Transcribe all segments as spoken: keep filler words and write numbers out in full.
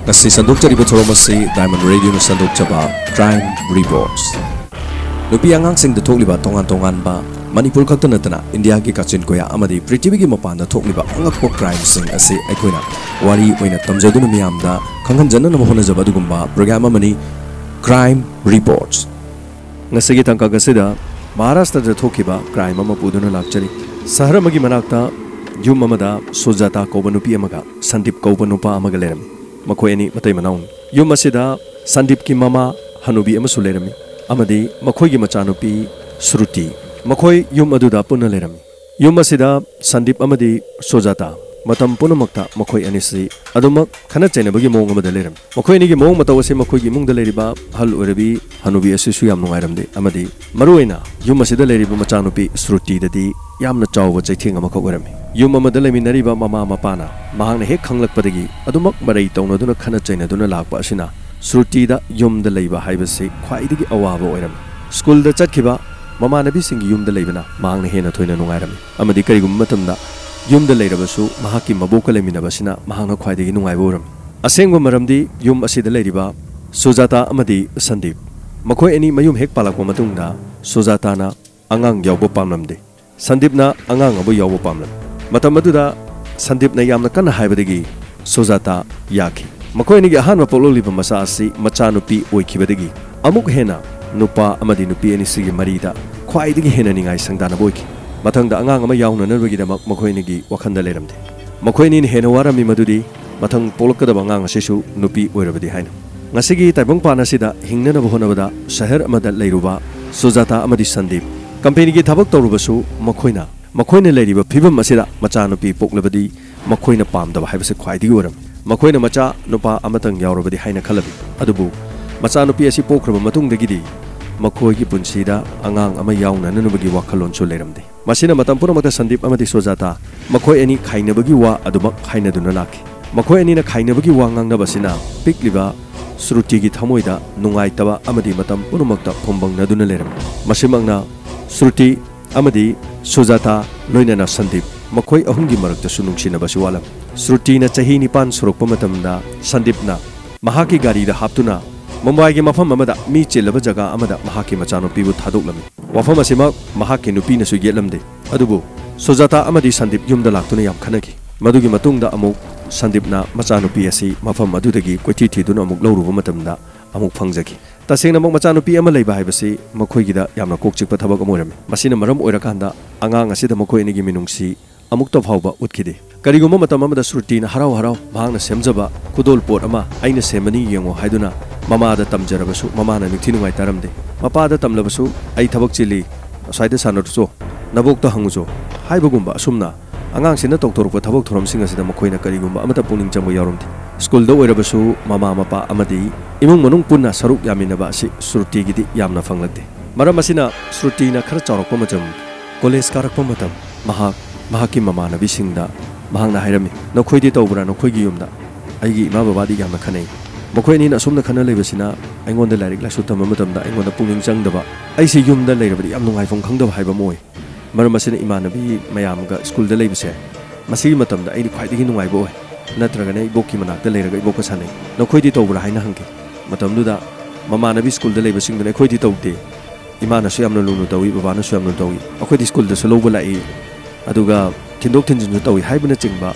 ꯉꯁꯤ ꯁꯟꯗꯣꯛꯆꯔꯤꯕ ꯊꯧꯔꯝ ꯑꯁꯤ Diamond Radioꯅ ꯁꯟꯗꯣꯛꯆꯕ Crime Reports꯫ ꯅꯨꯄꯤ ꯑꯉꯥꯡꯁꯤꯡꯗ ꯊꯣꯛꯂꯤꯕ ꯇꯣꯉꯥꯟ ꯇꯣꯉꯥꯟꯕ, ꯃꯅꯤꯄꯨꯔ ꯈꯛꯇ ꯅꯠꯇꯅ ꯏꯟꯗꯤꯌꯥꯒꯤ ꯀꯥꯆꯤꯟ ꯀꯣꯌꯥ ꯑꯃꯗꯤ ꯄ꯭ꯔꯤꯊꯤꯕꯤꯒꯤ ꯃꯄꯥꯟꯗ ꯊꯣꯛꯂꯤꯕ ꯑꯉꯛꯄ crimeꯁꯤꯡ ꯑꯁꯤ ꯑꯩꯈꯣꯏꯅ ꯋꯥꯔꯤ ꯑꯣꯏꯅ ꯇꯝꯖꯗꯨꯅ ꯃꯤꯌꯥꯝꯗ ꯈꯪꯍꯟꯖꯅꯅꯕ ꯍꯣꯠꯅꯖꯕ ꯑꯗꯨꯒꯨꯝꯕ program ꯑꯃꯅꯤ Crime Reports꯫ ꯉꯁꯤꯒꯤ ꯇꯥꯡꯀꯛ ꯑꯁꯤꯗ ꯃꯍꯥꯔꯥꯁꯇ꯭ꯔꯗ ꯊꯣꯛꯈꯤꯕ crime ꯑꯃ ꯄꯨꯗꯨꯅ ꯂꯥꯛꯆꯔꯤ꯫ ꯁꯍꯔ ꯑꯃꯒꯤ ꯃꯅꯥꯛꯇ ꯌꯨꯝ ꯑꯃꯗ ꯁꯨꯖꯥꯇꯥ ꯀꯧꯕ ꯅꯨꯄꯤ ꯑꯃꯒ ꯁꯟꯗꯤꯞ ꯀꯧꯕ ꯅꯨꯄꯥ ꯑꯃꯒ ꯂꯩꯔꯝꯃꯤ꯫ ꯃꯈꯣꯏ ꯑꯅꯤ ꯃꯇꯩ ꯃꯅꯥꯎꯅꯤ꯫ ꯌꯨꯝ ꯑꯁꯤꯗ ꯁꯟꯗꯤꯞꯀꯤ ꯃꯃꯥ ꯍꯅꯨꯕꯤ ꯑꯃꯁꯨ ꯂꯩꯔꯝꯃꯤ ꯑꯃꯗꯤ ꯃꯈꯣꯏꯒꯤ ꯃꯆꯥꯅꯨꯄꯤ ꯁ꯭ꯔꯨꯇꯤ꯫ ꯃꯈꯣꯏ ꯌꯨꯝ ꯑꯗꯨꯗ ꯄꯨꯟꯅ ꯂꯩꯔꯝꯃꯤ꯫ ꯌꯨꯝ ꯑꯁꯤꯗ ꯁꯟꯗꯤꯞ ꯑꯃꯗꯤ ꯁꯨꯖꯥꯇꯥ ꯃꯇꯝ ꯄꯨꯝꯅꯃꯛꯇ ꯃꯈꯣꯏ ꯑꯅꯤꯁꯤ ꯑꯗꯨꯃꯛ ꯈꯠꯅ ꯆꯩꯅꯕꯒꯤ ꯃꯑꯣꯡ ꯑꯃꯗ ꯂꯩꯔꯝꯃꯤ꯫ ꯃꯈꯣꯏ ꯑꯅꯤꯒꯤ ꯃꯑꯣꯡ ꯃꯇꯧ ꯑꯁꯤ ꯃꯈꯣꯏꯒꯤ ꯏꯃꯨꯡꯗ ꯂꯩꯔꯤꯕ ꯑꯍꯜ ꯑꯣꯏꯔꯕꯤ ꯍꯅꯨꯕꯤ ꯑꯁꯤꯁꯨ ꯌꯥꯝ ꯅꯨꯡꯉꯥꯏꯔꯝꯗꯦ ꯑꯃꯗꯤ ꯃꯔꯨꯑꯣꯏꯅ ꯌꯨꯝ ꯑꯁꯤꯗ ꯂꯩꯔꯤꯕ ꯃꯆꯥꯅꯨꯄꯤ ꯁ꯭ꯔꯨꯇꯤꯗꯗꯤ ꯌꯥꯝꯅ ꯆꯥꯎꯕ ꯆꯩꯊꯦꯡ ꯑꯃꯈꯛ ꯑꯣꯏꯔꯝꯃꯤ꯫ ꯌꯨꯝ ꯑꯃꯗ ꯂꯩꯃꯤꯟꯅꯔꯤꯕ ꯃꯃꯥ ꯃꯄꯥꯅ ꯃꯍꯥꯛꯅ ꯍꯦꯛ ꯈꯪꯂꯛꯄꯗꯒꯤ ꯑꯗꯨꯃꯛ ꯃꯔꯩ ꯇꯧꯅꯗꯨꯅ ꯈꯠꯅ ꯆꯩꯅꯗꯨꯅ ꯂꯥꯛꯄ ꯑꯁꯤꯅ ꯁ꯭ꯔꯨꯇꯤꯗ ꯌꯨꯝꯗ ꯂꯩꯕ ꯍꯥꯏꯕꯁꯤ ꯈ꯭ꯋꯥꯏꯗꯒꯤ ꯑꯋꯥꯕ ꯑꯣꯏꯔꯝꯃꯤ꯫ ꯁ꯭ꯀꯨꯜꯗ ꯆꯠꯈꯤꯕ ꯃꯃꯥꯟꯅꯕꯤꯁꯤꯡꯒꯤ ꯌꯨꯝꯗ ꯂꯩꯕꯅ ꯃꯍꯥꯛꯅ ꯍꯦꯟꯅ ꯊꯣꯏꯅ ꯅꯨꯡꯉꯥꯏꯔꯝꯃꯤ ꯑꯃꯗꯤ ꯀꯔꯤꯒꯨꯝꯕ ꯃꯇꯝꯗ ꯌꯨꯝꯗ ꯂꯩꯔꯕꯁꯨ ꯃꯍꯥꯛꯀꯤ ꯃꯕꯣꯛꯀ ꯂꯩꯃꯤꯟꯅꯕꯁꯤꯅ ꯃꯍꯥꯛꯅ ꯈ꯭ꯋꯥꯏꯗꯒꯤ ꯅꯨꯡꯉꯥꯏꯕ ꯑꯣꯏꯔꯝꯃꯤ꯫ ꯑꯁꯦꯡꯕ ꯃꯔꯝꯗꯤ ꯌꯨꯝ ꯑꯁꯤꯗ ꯂꯩꯔꯤꯕ ꯁꯨꯖꯥꯇꯥ ꯑꯃꯗꯤ ꯁꯟꯗꯤꯞ ꯃꯈꯣꯏ ꯑꯅꯤ ꯃꯌꯨꯝ ꯍꯦꯛ ꯄꯥꯜꯂꯛꯄ ꯃꯇꯨꯡꯗ ꯁꯨꯖꯥꯇꯥꯅ ꯑꯉꯥꯡ ꯌꯥꯎꯕ ꯄꯥꯝꯂꯝꯗꯦ꯫ ꯁꯟꯗꯤꯞꯅ ꯑꯉꯥꯡ ꯑꯃ ꯌꯥꯎꯕ ꯄꯥꯝꯂꯝꯃꯤ꯫ ꯃꯇꯝ ꯑꯗꯨꯗ ꯁꯟꯗꯤꯞꯅ ꯌꯥꯝꯅ ꯀꯟꯅ ꯍꯥꯏꯕꯗꯒꯤ ꯁꯨꯖꯥꯇꯥ ꯌꯥꯈꯤ꯫ ꯃꯈꯣꯏ ꯑꯅꯤꯒꯤ ꯑꯍꯥꯟꯕ ꯄꯣꯛꯂꯛꯂꯤꯕ ꯃꯆꯥ ꯑꯁꯤ ꯃꯆꯥꯅꯨꯄꯤ ꯑꯣꯏꯈꯤꯕꯗꯒꯤ ꯑꯃꯨꯛ ꯍꯦꯟꯅ ꯅꯨꯄꯥ ꯑꯃꯗꯤ ꯅꯨꯄꯤ ꯑꯅꯤꯁꯤꯒꯤ ꯃꯔꯤꯗ ꯈ꯭ꯋꯥꯏꯗꯒꯤ ꯍꯦꯟꯅ ꯅꯤꯡꯉꯥꯏ ꯁꯪꯗꯥꯅꯕ ꯑꯣꯏꯈꯤ꯫ ꯃꯊꯪꯗ ꯑꯉꯥꯡ ꯑꯃ ꯌꯥꯎꯅꯅꯕꯒꯤꯗꯃꯛ ꯃꯈꯣꯏ ꯑꯅꯤꯒꯤ ꯋꯥꯈꯜꯗ ꯂꯩꯔꯝꯗꯦ꯫ ꯃꯈꯣꯏ ꯑꯅꯤꯅ ꯍꯦꯟꯅ ꯋꯥꯔꯝꯃꯤ ꯃꯗꯨꯗꯤ ꯃꯊꯪ ꯄꯣꯛꯂꯛꯀꯗꯕ ꯑꯉꯥꯡ ꯑꯁꯤꯁꯨ ꯅꯨꯄꯤ ꯑꯣꯏꯔꯕꯗꯤ ꯍꯥꯏꯅ꯫ ꯉꯁꯤꯒꯤ ꯇꯥꯏꯕꯪꯄꯥꯟ ꯑꯁꯤꯗ ꯍꯤꯡꯅꯅꯕ ꯍꯣꯠꯅꯕꯗ ꯁꯍꯔ ꯑꯃꯗ ꯂꯩꯔꯨꯕ ꯁꯨꯖꯥꯇꯥ ꯑꯃꯗꯤ ꯁꯟꯗꯤꯞ ꯀꯝꯄꯦꯅꯤꯒꯤ ꯊꯕꯛ ꯇꯧꯔꯨꯕꯁꯨ ꯃꯈꯣꯏꯅ, ꯃꯈꯣꯏꯅ ꯂꯩꯔꯤꯕ ꯐꯤꯕꯝ ꯑꯁꯤꯗ ꯃꯆꯥꯅꯨꯄꯤ ꯄꯣꯛꯂꯕꯗꯤ ꯃꯈꯣꯏꯅ ꯄꯥꯝꯗꯕ ꯍꯥꯏꯕꯁꯤ ꯈ꯭ꯋꯥꯏꯗꯒꯤ ꯑꯣꯏꯔꯝꯃꯤ꯫ ꯃꯈꯣꯏꯅ ꯃꯆꯥ ꯅꯨꯄꯥ ꯑꯃꯇꯪ ꯌꯥꯎꯔꯕꯗꯤ ꯍꯥꯏꯅ ꯈꯜꯂꯝꯃꯤ꯫ ꯑꯗꯨꯕꯨ ꯃꯆꯥꯅꯨꯄꯤ ꯑꯁꯤ ꯄꯣꯛꯈ꯭ꯔꯕ ꯃꯇꯨꯡꯗꯒꯤꯗꯤ ꯃꯈꯣꯏꯒꯤ ꯄꯨꯟꯁꯤꯗ ꯑꯉꯥꯡ ꯑꯃ ꯌꯥꯎꯅꯅꯕꯒꯤ ꯋꯥꯈꯜꯂꯣꯟꯁꯨ ꯂꯩꯔꯝꯗꯦ꯫ ꯃꯁꯤꯅ ꯃꯇꯝ ꯄꯨꯝꯅꯃꯛꯇ ꯁꯟꯗꯤꯞ ꯑꯃꯗꯤ ꯁꯨꯖꯥꯇꯥ ꯃꯈꯣꯏ ꯑꯅꯤ ꯈꯥꯏꯅꯕꯒꯤ ꯋꯥ ꯑꯗꯨꯃꯛ ꯍꯥꯏꯅꯗꯨꯅ ꯂꯥꯛꯈꯤ꯫ ꯃꯈꯣꯏ ꯑꯅꯤꯅ ꯈꯥꯏꯅꯕꯒꯤ ꯋꯥ ꯉꯥꯡꯅꯕꯁꯤꯅ ꯄꯤꯛꯂꯤꯕ ꯁ꯭ꯔꯨꯇꯤꯒꯤ ꯊꯃꯣꯏꯗ ꯅꯨꯡꯉꯥꯏꯇꯕ ꯑꯃꯗꯤ ꯃꯇꯝ ꯄꯨꯝꯅꯃꯛꯇ ꯐꯨꯝꯕꯪꯅꯗꯨꯅ ꯂꯩꯔꯝꯃꯤ꯫ ꯃꯁꯤꯃꯛꯅ ꯁ꯭ꯔꯨꯇꯤ ꯑꯃꯗꯤ ꯁꯨꯖꯥꯇꯥ ꯂꯣꯏꯅꯅ ꯁꯟꯗꯤꯞ ꯃꯈꯣꯏ ꯑꯍꯨꯝꯒꯤ ꯃꯔꯛꯇꯁꯨ ꯅꯨꯡꯁꯤꯅꯕꯁꯤ ꯋꯥꯠꯂꯝꯃꯤ꯫ ꯁ꯭ꯔꯨꯇꯤꯅ ꯆꯍꯤ ꯅꯤꯄꯥꯟ ꯁꯨꯔꯛꯄ ꯃꯇꯝꯗ ꯁꯟꯗꯤꯞꯅ ꯃꯍꯥꯛꯀꯤ ꯒꯥꯔꯤꯗ ꯍꯥꯞꯇꯨꯅ ꯃꯨꯝꯕꯥꯏꯒꯤ ꯃꯐꯝ ꯑꯃꯗ ꯃꯤ ꯆꯤꯜꯂꯕ ꯖꯒꯥ ꯑꯃꯗ ꯃꯍꯥꯛꯀꯤ ꯃꯆꯥꯅꯨꯄꯤꯕꯨ ꯊꯥꯗꯣꯛꯂꯝꯃꯤ꯫ ꯋꯥꯐꯝ ꯑꯁꯤꯃꯛ ꯃꯍꯥꯛꯀꯤ ꯅꯨꯄꯤꯅꯁꯨ ꯌꯦꯠꯂꯝꯗꯦ꯫ ꯑꯗꯨꯕꯨ ꯁꯨꯖꯥꯇꯥ ꯑꯃꯗꯤ ꯁꯟꯗꯤꯞ ꯌꯨꯝꯗ ꯂꯥꯛꯇꯨꯅ ꯌꯥꯝ ꯈꯠꯅꯈꯤ꯫ ꯃꯗꯨꯒꯤ ꯃꯇꯨꯡꯗ ꯑꯃꯨꯛ ꯁꯟꯗꯤꯞꯅ ꯃꯆꯥꯅꯨꯄꯤ ꯑꯁꯤ ꯃꯐꯝ ꯑꯗꯨꯗꯒꯤ ꯀꯣꯏꯊꯤ ꯊꯤꯗꯨꯅ ꯑꯃꯨꯛ ꯂꯧꯔꯨꯕ ꯃꯇꯝꯗ ꯑꯃꯨꯛ ꯐꯪꯖꯈꯤ꯫ ꯇꯁꯦꯡꯅꯃꯛ ꯃꯆꯥꯅꯨꯄꯤ ꯑꯃ ꯂꯩꯕ ꯍꯥꯏꯕꯁꯤ ꯃꯈꯣꯏꯒꯤꯗ ꯌꯥꯝꯅ ꯀꯣꯛ ꯆꯤꯛꯄ ꯊꯕꯛ ꯑꯃ ꯑꯣꯏꯔꯝꯃꯤ꯫ ꯃꯁꯤꯅ ꯃꯔꯝ ꯑꯣꯏꯔꯀꯥꯟꯗ ꯑꯉꯥꯡ ꯑꯁꯤꯗ ꯃꯈꯣꯏ ꯑꯅꯤꯒꯤ ꯃꯤꯅꯨꯡꯁꯤ ꯑꯃꯨꯛꯇ ꯐꯥꯎꯕ ꯎꯠꯈꯤꯗꯦ꯫ ꯀꯔꯤꯒꯨꯝꯕ ꯃꯇꯝ ꯑꯃꯗ ꯁ꯭ꯔꯨꯇꯤꯅ ꯍꯔꯥꯎ ꯍꯔꯥꯎ ꯃꯍꯥꯛꯅ ꯁꯦꯝꯖꯕ ꯈꯨꯗꯣꯜ ꯄꯣꯠ ꯑꯃ ꯑꯩꯅ ꯁꯦꯝꯕꯅꯤ ꯌꯦꯡꯉꯣ ꯍꯥꯏꯗꯨꯅ ꯃꯃꯥꯗ ꯇꯝꯖꯔꯕꯁꯨ ꯃꯃꯥꯅ ꯅꯤꯡꯊꯤ ꯅꯨꯡꯉꯥꯏ ꯇꯥꯔꯝꯗꯦ꯫ ꯃꯄꯥꯗ ꯇꯝꯂꯕꯁꯨ "ꯑꯩ ꯊꯕꯛ ꯆꯤꯜꯂꯤ, ꯑꯁ꯭ꯋꯥꯏꯗ ꯁꯥꯟꯅꯔꯨꯆꯣ, ꯅꯕꯣꯛꯇ ꯍꯪꯉꯨꯆꯣ" ꯍꯥꯏꯕꯒꯨꯝꯕ ꯑꯁꯨꯝꯅ ꯑꯉꯥꯡꯁꯤꯅ ꯇꯧꯊꯣꯔꯛꯄ ꯊꯕꯛ ꯊꯧꯔꯝꯁꯤꯡ ꯑꯁꯤꯗ ꯃꯈꯣꯏꯅ ꯀꯔꯤꯒꯨꯝꯕ ꯑꯃꯠꯇ ꯄꯨꯛꯅꯤꯡ ꯆꯪꯕ ꯌꯥꯎꯔꯝꯗꯦ꯫ ꯁ꯭ꯀꯨꯜꯗ ꯑꯣꯏꯔꯕꯁꯨ ꯃꯃꯥ ꯃꯄꯥ ꯑꯃꯗꯤ ꯏꯃꯨꯡ ꯃꯅꯨꯡ ꯄꯨꯟꯅ ꯁꯔꯨꯛ ꯌꯥꯃꯤꯟꯅꯕ ꯑꯁꯤ ꯁ꯭ꯔꯨꯇꯤꯒꯤꯗꯤ ꯌꯥꯝꯅ ꯐꯪꯂꯛꯇꯦ꯫ ꯃꯔꯝ ꯑꯁꯤꯅ ꯁ꯭ꯔꯨꯇꯤꯅ ꯈꯔ ꯆꯥꯎꯔꯛꯄ ꯃꯇꯝ, ꯀꯣꯂꯦꯖ ꯀꯥꯔꯛꯄ ꯃꯇꯝ, ꯃꯍꯥꯛ ꯃꯍꯥꯛꯀꯤ ꯃꯃꯥꯟꯅꯕꯤꯁꯤꯡꯗ ꯃꯍꯥꯛꯅ ꯍꯥꯏꯔꯝꯃꯤ, "ꯅꯈꯣꯏꯗꯤ ꯇꯧꯕ꯭ꯔꯥ ꯅꯈꯣꯏꯒꯤ ꯌꯨꯝꯗ? ꯑꯩꯒꯤ ꯏꯃꯥ ꯕꯕꯥꯗꯤ ꯌꯥꯝꯅ ꯈꯟꯅꯩ꯫ ꯃꯈꯣꯏ ꯑꯅꯤꯅ ꯑꯁꯨꯝꯅ ꯈꯟꯅ ꯂꯩꯕꯁꯤꯅ ꯑꯩꯉꯣꯟꯗ ꯂꯥꯏꯔꯤꯛ ꯂꯥꯏꯁꯨ ꯇꯝꯕ ꯃꯇꯝꯗ ꯑꯩꯉꯣꯟꯗ ꯄꯨꯛꯅꯤꯡ ꯆꯪꯗꯕ, ꯑꯩꯁꯦ ꯌꯨꯝꯗ ꯂꯩꯔꯕꯗꯤ ꯌꯥꯝ ꯅꯨꯡꯉꯥꯏꯐꯝ ꯈꯪꯗꯕ ꯍꯥꯏꯕ ꯑꯃ ꯑꯣꯏ꯫ ꯃꯔꯝ ꯑꯁꯤꯅ ꯏꯃꯥꯟꯅꯕꯤ ꯃꯌꯥꯝꯒ ꯁ꯭ꯀꯨꯜꯗ ꯂꯩꯕꯁꯦ ꯃꯁꯤꯒꯤ ꯃꯇꯝꯗ ꯑꯩꯗꯤ ꯈ꯭ꯋꯥꯏꯗꯒꯤ ꯅꯨꯡꯉꯥꯏꯕ ꯑꯣꯏ꯫ ꯅꯠꯇ꯭ꯔꯒꯅ ꯏꯕꯣꯛꯀꯤ ꯃꯅꯥꯛꯇ ꯂꯩꯔꯒ ꯏꯕꯣꯛꯀ ꯁꯥꯟꯅꯩ꯫ ꯅꯈꯣꯏꯗꯤ ꯇꯧꯕ꯭ꯔꯥ?" ꯍꯥꯏꯅ ꯍꯪꯈꯤ꯫ ꯃꯇꯝꯗꯨꯗ ꯃꯃꯥꯟꯅꯕꯤ ꯁ꯭ꯀꯨꯜꯗ ꯂꯩꯕꯁꯤꯡꯗꯨꯅ "ꯑꯩꯈꯣꯏꯗꯤ ꯇꯧꯗꯦ꯫ ꯏꯃꯥꯅꯁꯨ ꯌꯥꯝꯅ ꯂꯨꯅ ꯇꯧꯏ, ꯕꯕꯥꯅꯁꯨ ꯌꯥꯝꯅ ꯇꯧꯏ꯫ ꯑꯩꯈꯣꯏꯗꯤ ꯁ꯭ꯀꯨꯜꯗꯁꯨ ꯂꯧꯕ ꯂꯥꯛꯏ, ꯑꯗꯨꯒ ꯊꯤꯟꯗꯣꯛ ꯊꯤꯟꯖꯤꯟꯁꯨ ꯇꯧꯏ" ꯍꯥꯏꯕꯅꯆꯤꯡꯕ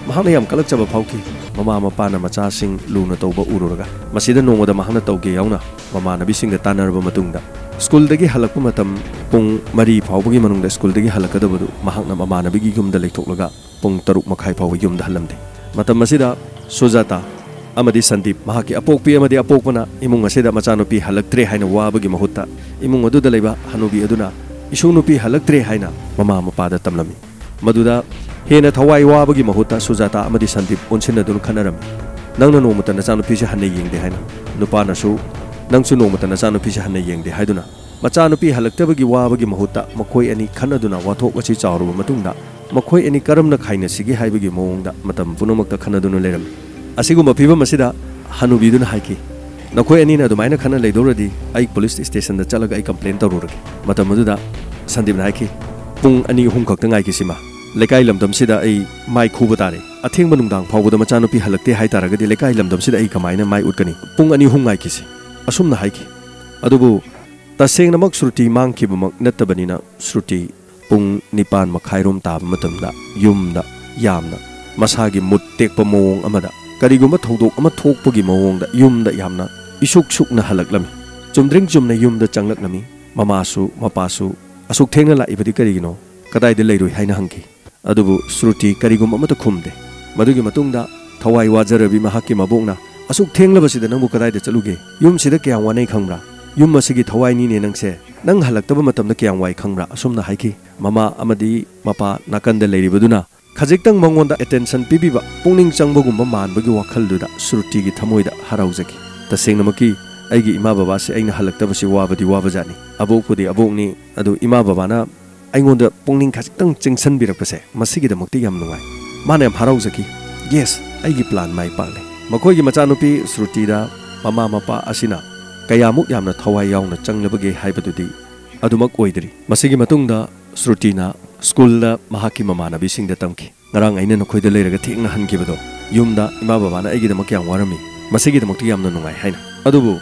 ꯃꯍꯥꯛꯅ ꯌꯥꯝ ꯀꯂꯛꯆꯕ ꯐꯥꯎꯈꯤ꯫ ꯃꯃꯥ ꯃꯄꯥꯅ ꯃꯆꯥꯁꯤꯡ ꯂꯨꯅ ꯇꯧꯕ ꯎꯔꯨꯔꯒ ꯃꯁꯤꯗ ꯅꯣꯡꯃꯗ ꯃꯍꯥꯛꯅ ꯇꯧꯒꯦ ꯌꯥꯎꯅ ꯃꯃꯥꯟꯅꯕꯤꯁꯤꯡꯒ ꯇꯥꯟꯅꯔꯕ ꯃꯇꯨꯡꯗ ꯁ꯭ꯀꯨꯜꯗꯒꯤ ꯍꯜꯂꯛꯄ ꯃꯇꯝ ꯄꯨꯡ ꯃꯔꯤ ꯐꯥꯎꯕꯒꯤ ꯃꯅꯨꯡꯗ ꯁ꯭ꯀꯨꯜꯗꯒꯤ ꯍꯜꯂꯛꯀꯗꯕꯗꯨ ꯃꯍꯥꯛꯅ ꯃꯃꯥꯟꯅꯕꯤꯒꯤ ꯌꯨꯝꯗ ꯂꯩꯊꯣꯛꯂꯒ ꯄꯨꯡ ꯇꯔꯨꯛ ꯃꯈꯥꯏ ꯐꯥꯎꯕ ꯌꯨꯝꯗ ꯍꯜꯂꯝꯗꯦ꯫ ꯃꯇꯝ ꯑꯁꯤꯗ ꯁꯨꯖꯥꯇꯥ ꯑꯃꯗꯤ ꯁꯟꯗꯤꯞ, ꯃꯍꯥꯛꯀꯤ ꯑꯄꯣꯛꯄꯤ ꯑꯃꯗꯤ ꯑꯄꯣꯛꯄꯅ ꯏꯃꯨꯡ ꯑꯁꯤꯗ ꯃꯆꯥꯅꯨꯄꯤ ꯍꯜꯂꯛꯇ꯭ꯔꯦ ꯍꯥꯏꯅ ꯋꯥꯕꯒꯤ ꯃꯍꯨꯠꯇ ꯏꯃꯨꯡ ꯑꯗꯨꯗ ꯂꯩꯕ ꯍꯅꯨꯕꯤ ꯑꯗꯨꯅ "ꯏꯁꯨ ꯅꯨꯄꯤ ꯍꯜꯂꯛꯇ꯭ꯔꯦ" ꯍꯥꯏꯅ ꯃꯃꯥ ꯃꯄꯥꯗ ꯇꯝꯂꯝꯃꯤ꯫ ꯃꯗꯨꯗ ꯍꯦꯟꯅ ꯊꯋꯥꯏ ꯋꯥꯕꯒꯤ ꯃꯍꯨꯠꯇ ꯁꯨꯖꯥꯇꯥ ꯑꯃꯗꯤ ꯁꯟꯗꯤꯞ ꯑꯣꯟꯁꯤꯟꯅꯗꯨꯅ ꯈꯠꯅꯔꯝꯃꯤ꯫ "ꯅꯪꯅ ꯅꯣꯡꯃꯇ ꯅꯆꯥꯅꯨꯄꯤꯁꯦ ꯍꯟꯅ ꯌꯦꯡꯗꯦ" ꯍꯥꯏꯅ꯫ ꯅꯨꯄꯥꯅꯁꯨ "ꯅꯪꯁꯨ ꯅꯣꯡꯃꯇ ꯅꯆꯥꯅꯨꯄꯤꯁꯦ ꯍꯟꯅ ꯌꯦꯡꯗꯦ" ꯍꯥꯏꯗꯨꯅ ꯃꯆꯥꯅꯨꯄꯤ ꯍꯜꯂꯛꯇꯕꯒꯤ ꯋꯥꯕꯒꯤ ꯃꯍꯨꯠꯇ ꯃꯈꯣꯏ ꯑꯅꯤ ꯈꯠꯅꯗꯨꯅ ꯋꯥꯊꯣꯛ ꯑꯁꯤ ꯆꯥꯎꯔꯕ ꯃꯇꯨꯡꯗ ꯃꯈꯣꯏ ꯑꯅꯤ ꯀꯔꯝꯅ ꯈꯥꯏꯅꯁꯤꯒꯦ ꯍꯥꯏꯕꯒꯤ ꯃꯑꯣꯡꯗ ꯃꯇꯝ ꯄꯨꯝꯅꯃꯛꯇ ꯈꯠꯅꯗꯨꯅ ꯂꯩꯔꯝꯃꯤ꯫ ꯑꯁꯤꯒꯨꯝꯕ ꯐꯤꯕꯝ ꯑꯁꯤꯗ ꯍꯅꯨꯕꯤꯗꯨꯅ ꯍꯥꯏꯈꯤ, "ꯅꯈꯣꯏ ꯑꯅꯤꯅ ꯑꯗꯨꯃꯥꯏꯅ ꯈꯠꯅ ꯂꯩꯗꯧꯔꯗꯤ ꯑꯩ ꯄꯨꯂꯤꯁ ꯁ꯭ꯇꯦꯁꯟꯗ ꯆꯠꯂꯒ ꯑꯩ ꯀꯝꯄ꯭ꯂꯦꯟ ꯇꯧꯔꯨꯔꯒꯦ"꯫ ꯃꯇꯝ ꯑꯗꯨꯗ ꯁꯟꯗꯤꯞꯅ ꯍꯥꯏꯈꯤ, "ꯄꯨꯡ ꯑꯅꯤ ꯑꯍꯨꯝ ꯈꯛꯇ ꯉꯥꯏꯈꯤ ꯁꯤꯃ꯫ "ꯂꯩꯀꯥꯏ ꯂꯝꯗꯝꯁꯤꯗ ꯑꯩ ꯃꯥꯏ ꯈꯨꯕ ꯇꯥꯔꯦ꯫ ꯑꯊꯦꯡꯕ ꯅꯨꯡꯗꯥꯡ ꯐꯥꯎꯕꯗ ꯃꯆꯥꯅꯨꯄꯤ ꯍꯜꯂꯛꯇꯦ ꯍꯥꯏ ꯇꯥꯔꯒꯗꯤ ꯂꯩꯀꯥꯏ ꯂꯝꯗꯝꯁꯤꯗ ꯑꯩ ꯀꯃꯥꯏꯅ ꯃꯥꯏ ꯎꯠꯀꯅꯤ? ꯄꯨꯡ ꯑꯅꯤ ꯑꯍꯨꯝ ꯉꯥꯏꯈꯤꯁꯤ", ꯑꯁꯨꯝꯅ ꯍꯥꯏꯈꯤ꯫ ꯑꯗꯨꯕꯨ ꯇꯁꯦꯡꯅꯃꯛ ꯁ꯭ꯔꯨꯇꯤ ꯃꯥꯡꯈꯤꯕꯃꯛ ꯅꯠꯇꯕꯅꯤꯅ, ꯁ꯭ꯔꯨꯇꯤ ꯄꯨꯡ ꯅꯤꯄꯥꯟ ꯃꯈꯥꯏꯔꯣꯝ ꯇꯥꯕ ꯃꯇꯝꯗ ꯌꯨꯝꯗ ꯌꯥꯝꯅ ꯃꯁꯥꯒꯤ ꯃꯨꯠ ꯇꯦꯛꯄ ꯃꯑꯣꯡ ꯑꯃꯗ, ꯀꯔꯤꯒꯨꯝꯕ ꯊꯧꯗꯣꯛ ꯑꯃ ꯊꯣꯛꯄꯒꯤ ꯃꯑꯣꯡꯗ ꯌꯨꯝꯗ ꯌꯥꯝꯅ ꯏꯁꯨꯛ ꯁꯨꯛꯅ ꯍꯜꯂꯛꯂꯝꯃꯤ꯫ ꯆꯨꯝꯗ꯭ꯔꯤꯡ ꯆꯨꯝꯅ ꯌꯨꯝꯗ ꯆꯪꯂꯛꯂꯝꯃꯤ꯫ ꯃꯃꯥꯁꯨ ꯃꯄꯥꯁꯨ, "ꯑꯁꯨꯛ ꯊꯦꯡꯅ ꯂꯥꯛꯏꯕꯗꯤ ꯀꯔꯤꯒꯤꯅꯣ? ꯀꯗꯥꯏꯗ ꯂꯩꯔꯨꯏ?" ꯍꯥꯏꯅ ꯍꯪꯈꯤ꯫ ꯑꯗꯨꯕꯨ ꯁ꯭ꯔꯨꯇꯤ ꯀꯔꯤꯒꯨꯝꯕ ꯑꯃꯠꯇ ꯈꯨꯝꯗꯦ꯫ ꯃꯗꯨꯒꯤ ꯃꯇꯨꯡꯗ ꯊꯋꯥꯏ ꯋꯥꯖꯔꯕꯤ ꯃꯍꯥꯛꯀꯤ ꯃꯕꯣꯛꯅ, "ꯑꯁꯨꯛ ꯊꯦꯡꯂꯕꯁꯤꯗ ꯅꯪꯕꯨ ꯀꯗꯥꯏꯗ ꯆꯠꯂꯨꯒꯦ? ꯌꯨꯝꯁꯤꯗ ꯀꯌꯥꯝ ꯋꯥꯅꯩ ꯈꯪꯕ꯭ꯔꯥ? ꯌꯨꯝ ꯑꯁꯤꯒꯤ ꯊꯋꯥꯏꯅꯤꯅꯦ ꯅꯪꯁꯦ꯫ ꯅꯪ ꯍꯜꯂꯛꯇꯕ ꯃꯇꯝꯗ ꯀꯌꯥꯝ ꯋꯥꯏ ꯈꯪꯕ꯭ꯔꯥ?" ꯑꯁꯨꯝꯅ ꯍꯥꯏꯈꯤ꯫ ꯃꯃꯥ ꯑꯃꯗꯤ ꯃꯄꯥ ꯅꯥꯀꯟꯗ ꯂꯩꯔꯤꯕꯗꯨꯅ ꯈꯖꯤꯛꯇꯪ ꯃꯉꯣꯟꯗ attention ꯄꯤꯕꯤꯕ, ꯄꯨꯛꯅꯤꯡ ꯆꯪꯕꯒꯨꯝꯕ ꯃꯥꯟꯕꯒꯤ ꯋꯥꯈꯜꯗꯨꯗ ꯁ꯭ꯔꯨꯇꯤꯒꯤ ꯊꯃꯣꯏꯗ ꯍꯔꯥꯎꯖꯈꯤ꯫ "ꯇꯁꯦꯡꯅꯃꯛꯀꯤ ꯑꯩꯒꯤ ꯏꯃꯥ ꯕꯕꯥꯁꯦ ꯑꯩꯅ ꯍꯜꯂꯛꯇꯕꯁꯤ ꯋꯥꯕꯗꯤ ꯋꯥꯕꯖꯥꯠꯅꯤ꯫ ꯑꯕꯣꯛꯄꯨꯗꯤ ꯑꯕꯣꯛꯅꯤ, ꯑꯗꯨ ꯏꯃꯥ ꯕꯕꯥꯅ ꯑꯩꯉꯣꯟꯗ ꯄꯨꯛꯅꯤꯡ ꯈꯖꯤꯛꯇꯪ ꯆꯤꯡꯁꯤꯟꯕꯤꯔꯛꯄꯁꯦ, ꯃꯁꯤꯒꯤꯗꯃꯛꯇꯤ ꯌꯥꯝ ꯅꯨꯡꯉꯥꯏ"꯫ ꯃꯥꯅ ꯌꯥꯝ ꯍꯔꯥꯎꯖꯈꯤ꯫ "Yes, ꯑꯩꯒꯤ plan ꯃꯥꯏ ꯄꯥꯛꯂꯦ"꯫ ꯃꯈꯣꯏꯒꯤ ꯃꯆꯥꯅꯨꯄꯤ ꯁ꯭ꯔꯨꯇꯤꯗ ꯃꯃꯥ ꯃꯄꯥ ꯑꯁꯤꯅ ꯀꯌꯥꯃꯨꯛ ꯌꯥꯝꯅ ꯊꯋꯥꯏ ꯌꯥꯎꯅ ꯆꯪꯂꯕꯒꯦ ꯍꯥꯏꯕꯗꯨꯗꯤ ꯑꯗꯨꯃꯛ ꯑꯣꯏꯗ꯭ꯔꯤ꯫ ꯃꯁꯤꯒꯤ ꯃꯇꯨꯡꯗ ꯁ꯭ꯔꯨꯇꯤꯅ ꯁ꯭ꯀꯨꯜꯗ ꯃꯍꯥꯛꯀꯤ ꯃꯃꯥꯟꯅꯕꯤꯁꯤꯡꯗ ꯇꯝꯈꯤ꯫ "ꯉꯔꯥꯡ ꯑꯩꯅ ꯅꯈꯣꯏꯗ ꯂꯩꯔꯒ ꯊꯦꯡꯅ ꯍꯟꯈꯤꯕꯗꯣ, ꯌꯨꯝꯗ ꯏꯃꯥ ꯕꯕꯥꯅ ꯑꯩꯒꯤꯗꯃꯛ ꯀꯌꯥꯝ ꯋꯥꯔꯝꯃꯤ, ꯃꯁꯤꯒꯤꯗꯃꯛꯇ ꯌꯥꯝꯅ ꯅꯨꯡꯉꯥꯏ" ꯍꯥꯏꯅ꯫ ꯑꯗꯨꯕꯨ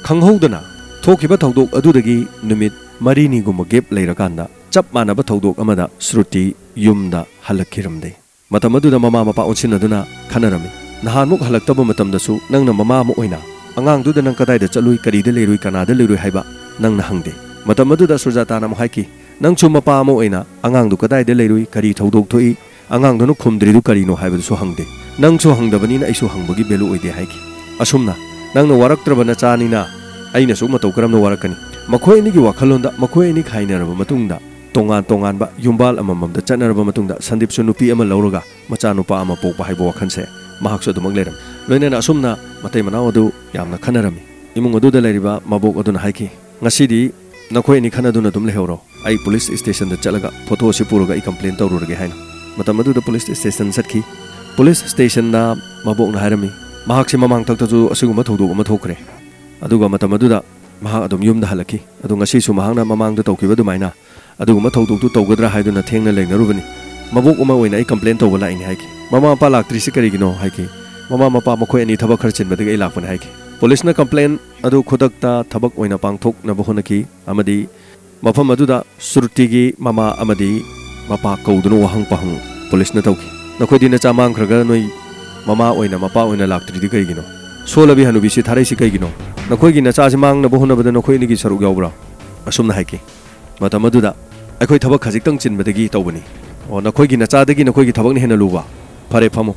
ꯈꯪꯍꯧꯗꯅ ꯊꯣꯛꯈꯤꯕ ꯊꯧꯗꯣꯛ ꯑꯗꯨꯗꯒꯤ ꯅꯨꯃꯤꯠ ꯃꯔꯤꯅꯤꯒꯨꯝꯕ gap ꯂꯩꯔꯀꯥꯟꯗ ꯆꯞ ꯃꯥꯟꯅꯕ ꯊꯧꯗꯣꯛ ꯑꯃꯗ ꯁ꯭ꯔꯨꯇꯤ ꯌꯨꯝꯗ ꯍꯜꯂꯛꯈꯤꯔꯝꯗꯦ꯫ ꯃꯇꯝ ꯑꯗꯨꯗ ꯃꯃꯥ ꯃꯄꯥ ꯑꯣꯟꯁꯤꯟꯅꯗꯨꯅ ꯈꯟꯅꯔꯝꯃꯤ꯫ "ꯅꯍꯥꯟꯃꯨꯛ ꯍꯜꯂꯛꯇꯕ ꯃꯇꯝꯗꯁꯨ ꯅꯪꯅ ꯃꯃꯥ ꯑꯃ ꯑꯣꯏꯅ ꯑꯉꯥꯡꯗꯨꯗ ꯅꯪ ꯀꯗꯥꯏꯗ ꯆꯠꯂꯨꯏ, ꯀꯔꯤꯗ ꯂꯩꯔꯨꯏ, ꯀꯅꯥꯗ ꯂꯩꯔꯨꯏ ꯍꯥꯏꯕ ꯅꯪꯅ ꯍꯪꯗꯦ"꯫ ꯃꯇꯝ ꯑꯗꯨꯗ ꯁꯨꯖꯥꯇꯥꯅ ꯑꯃꯨꯛ ꯍꯥꯏꯈꯤ, "ꯅꯪꯁꯨ ꯃꯄꯥ ꯑꯃ ꯑꯣꯏꯅ ꯑꯉꯥꯡꯗꯨ ꯀꯗꯥꯏꯗ ꯂꯩꯔꯨꯏ, ꯀꯔꯤ ꯊꯧꯗꯣꯛ ꯊꯣꯛꯏ, ꯑꯉꯥꯡꯗꯨꯅ ꯈꯨꯝꯗ꯭ꯔꯤꯗꯨ ꯀꯔꯤꯅꯣ ꯍꯥꯏꯕꯗꯨꯁꯨ ꯍꯪꯗꯦ꯫ ꯅꯪꯁꯨ ꯍꯪꯗꯕꯅꯤꯅ ꯑꯩꯁꯨ ꯍꯪꯕꯒꯤ value ꯑꯣꯏꯗꯦ" ꯍꯥꯏꯈꯤ꯫ ꯑꯁꯨꯝꯅ ꯅꯪꯅ ꯋꯥꯔꯛꯇ꯭ꯔꯕ ꯅꯆꯥꯅꯤꯅ ꯑꯩꯅꯁꯨ ꯃꯇꯧ ꯀꯔꯝꯅ ꯋꯥꯔꯛꯀꯅꯤ? ꯃꯈꯣꯏ ꯑꯅꯤꯒꯤ ꯋꯥꯈꯜꯂꯣꯟꯗ ꯃꯈꯣꯏ ꯑꯅꯤ ꯈꯥꯏꯅꯔꯕ ꯃꯇꯨꯡꯗ, ꯇꯣꯉꯥꯟ ꯇꯣꯉꯥꯟꯕ ꯌꯨꯝꯕꯥꯜ ꯑꯃꯃꯝꯗ ꯆꯠꯅꯔꯕ ꯃꯇꯨꯡꯗ, ꯁꯟꯗꯤꯞꯁꯨ ꯅꯨꯄꯤ ꯑꯃ ꯂꯧꯔꯒ ꯃꯆꯥꯅꯨꯄꯥ ꯑꯃ ꯄꯣꯛꯄ ꯍꯥꯏꯕ ꯋꯥꯈꯜꯁꯦ ꯃꯍꯥꯛꯁꯨ ꯑꯗꯨꯃꯛ ꯂꯩꯔꯝꯃꯤ꯫ ꯂꯣꯏꯅꯅ ꯑꯁꯨꯝꯅ ꯃꯇꯩ ꯃꯅꯥꯎ ꯑꯗꯨ ꯌꯥꯝꯅ ꯈꯟꯅꯔꯝꯃꯤ꯫ ꯏꯃꯨꯡ ꯑꯗꯨꯗ ꯂꯩꯔꯤꯕ ꯃꯕꯣꯛ ꯑꯗꯨꯅ ꯍꯥꯏꯈꯤ, "ꯉꯁꯤꯗꯤ ꯅꯈꯣꯏ ꯑꯅꯤ ꯈꯟꯅꯗꯨꯅ ꯑꯗꯨꯝ ꯂꯩꯍꯧꯔꯣ, ꯑꯩ ꯄꯨꯂꯤꯁ ꯁ꯭ꯇꯦꯁꯟꯗ ꯆꯠꯂꯒ ꯐꯣꯇꯣ ꯑꯁꯤ ꯄꯨꯔꯒ ꯑꯩ complain ꯇꯧꯔꯨꯔꯒꯦ" ꯍꯥꯏꯅ꯫ ꯃꯇꯝ ꯑꯗꯨꯗ ꯄꯨꯂꯤꯁ ꯁ꯭ꯇꯦꯁꯟ ꯆꯠꯈꯤ꯫ ꯄꯨꯂꯤꯁ ꯁ꯭ꯇꯦꯁꯟꯗ ꯃꯕꯣꯛꯅ ꯍꯥꯏꯔꯝꯃꯤ, "ꯃꯍꯥꯛꯁꯦ ꯃꯃꯥꯡꯊꯛꯇꯁꯨ ꯑꯁꯤꯒꯨꯝꯕ ꯊꯧꯗꯣꯛ ꯑꯃ ꯊꯣꯛꯈ꯭ꯔꯦ, ꯑꯗꯨꯒ ꯃꯇꯝ ꯑꯗꯨꯗ ꯃꯍꯥꯛ ꯑꯗꯨꯝ ꯌꯨꯝꯗ ꯍꯜꯂꯛꯈꯤ꯫ ꯑꯗꯨ ꯉꯁꯤꯁꯨ ꯃꯍꯥꯛꯅ ꯃꯃꯥꯡꯗ ꯇꯧꯈꯤꯕ ꯑꯗꯨꯃꯥꯏꯅ ꯑꯗꯨꯒꯨꯝꯕ ꯊꯧꯗꯣꯛꯇꯨ ꯇꯧꯒꯗ꯭ꯔꯥ ꯍꯥꯏꯗꯨꯅ ꯊꯦꯡꯅ ꯂꯩꯅꯔꯨꯕꯅꯤ꯫ ꯃꯕꯣꯛ ꯑꯃ ꯑꯣꯏꯅ ꯑꯩ ꯀꯝꯄ꯭ꯂꯦꯟ ꯇꯧꯕ ꯂꯥꯛꯏꯅꯤ ꯍꯥꯏꯈꯤ꯫ "ꯃꯃꯥ ꯃꯄꯥ ꯂꯥꯛꯇ꯭ꯔꯤꯁꯤ ꯀꯔꯤꯒꯤꯅꯣ?" ꯍꯥꯏꯈꯤ꯫ "ꯃꯃꯥ ꯃꯄꯥ ꯃꯈꯣꯏ ꯑꯅꯤ ꯊꯕꯛ ꯈꯔ ꯆꯤꯟꯕꯗꯒꯤ ꯑꯩ ꯂꯥꯛꯄꯅꯤ" ꯍꯥꯏꯈꯤ꯫ ꯄꯨꯂꯤꯁꯅ ꯀꯝꯄ꯭ꯂꯦꯟ ꯑꯗꯨ ꯈꯨꯗꯛꯇ ꯊꯕꯛ ꯑꯣꯏꯅ ꯄꯥꯡꯊꯣꯛꯅꯕ ꯍꯣꯠꯅꯈꯤ ꯑꯃꯗꯤ ꯃꯐꯝ ꯑꯗꯨꯗ ꯁ꯭ꯔꯨꯇꯤꯒꯤ ꯃꯃꯥ ꯑꯃꯗꯤ ꯃꯄꯥ ꯀꯧꯗꯨꯅ ꯋꯥꯍꯪ ꯄꯥꯍꯪ ꯄꯨꯂꯤꯁꯅ ꯇꯧꯈꯤ꯫ "ꯅꯈꯣꯏꯗꯤ ꯅꯆꯥ ꯃꯥꯡꯈ꯭ꯔꯒ ꯅꯣꯏ ꯃꯃꯥ ꯑꯣꯏꯅ, ꯃꯄꯥ ꯑꯣꯏꯅ ꯂꯥꯛꯇ꯭ꯔꯤꯗꯤ ꯀꯔꯤꯒꯤꯅꯣ? ꯁꯣꯜꯂꯕꯤ ꯍꯅꯨꯕꯤꯁꯤ ꯊꯥꯔꯛꯏꯁꯤ ꯀꯩꯒꯤꯅꯣ? ꯅꯈꯣꯏꯒꯤ ꯅꯆꯥꯁꯤ ꯃꯥꯡꯅꯕ ꯍꯣꯠꯅꯕꯗ ꯅꯈꯣꯏ ꯑꯅꯤꯒꯤ ꯁꯔꯨꯛ ꯌꯥꯎꯕ꯭ꯔꯥ?" ꯑꯁꯨꯝꯅ ꯍꯥꯏꯈꯤ꯫ ꯃꯇꯝ ꯑꯗꯨꯗ, "ꯑꯩꯈꯣꯏ ꯊꯕꯛ ꯈꯖꯤꯛꯇꯪ ꯆꯤꯟꯕꯗꯒꯤ ꯇꯧꯕꯅꯤ꯫ ꯑꯣ, ꯅꯈꯣꯏꯒꯤ ꯅꯆꯥꯗꯒꯤ ꯅꯈꯣꯏꯒꯤ ꯊꯕꯛꯅ ꯍꯦꯟꯅ ꯂꯨꯕ? ꯐꯔꯦ, ꯐꯝꯃꯨ꯫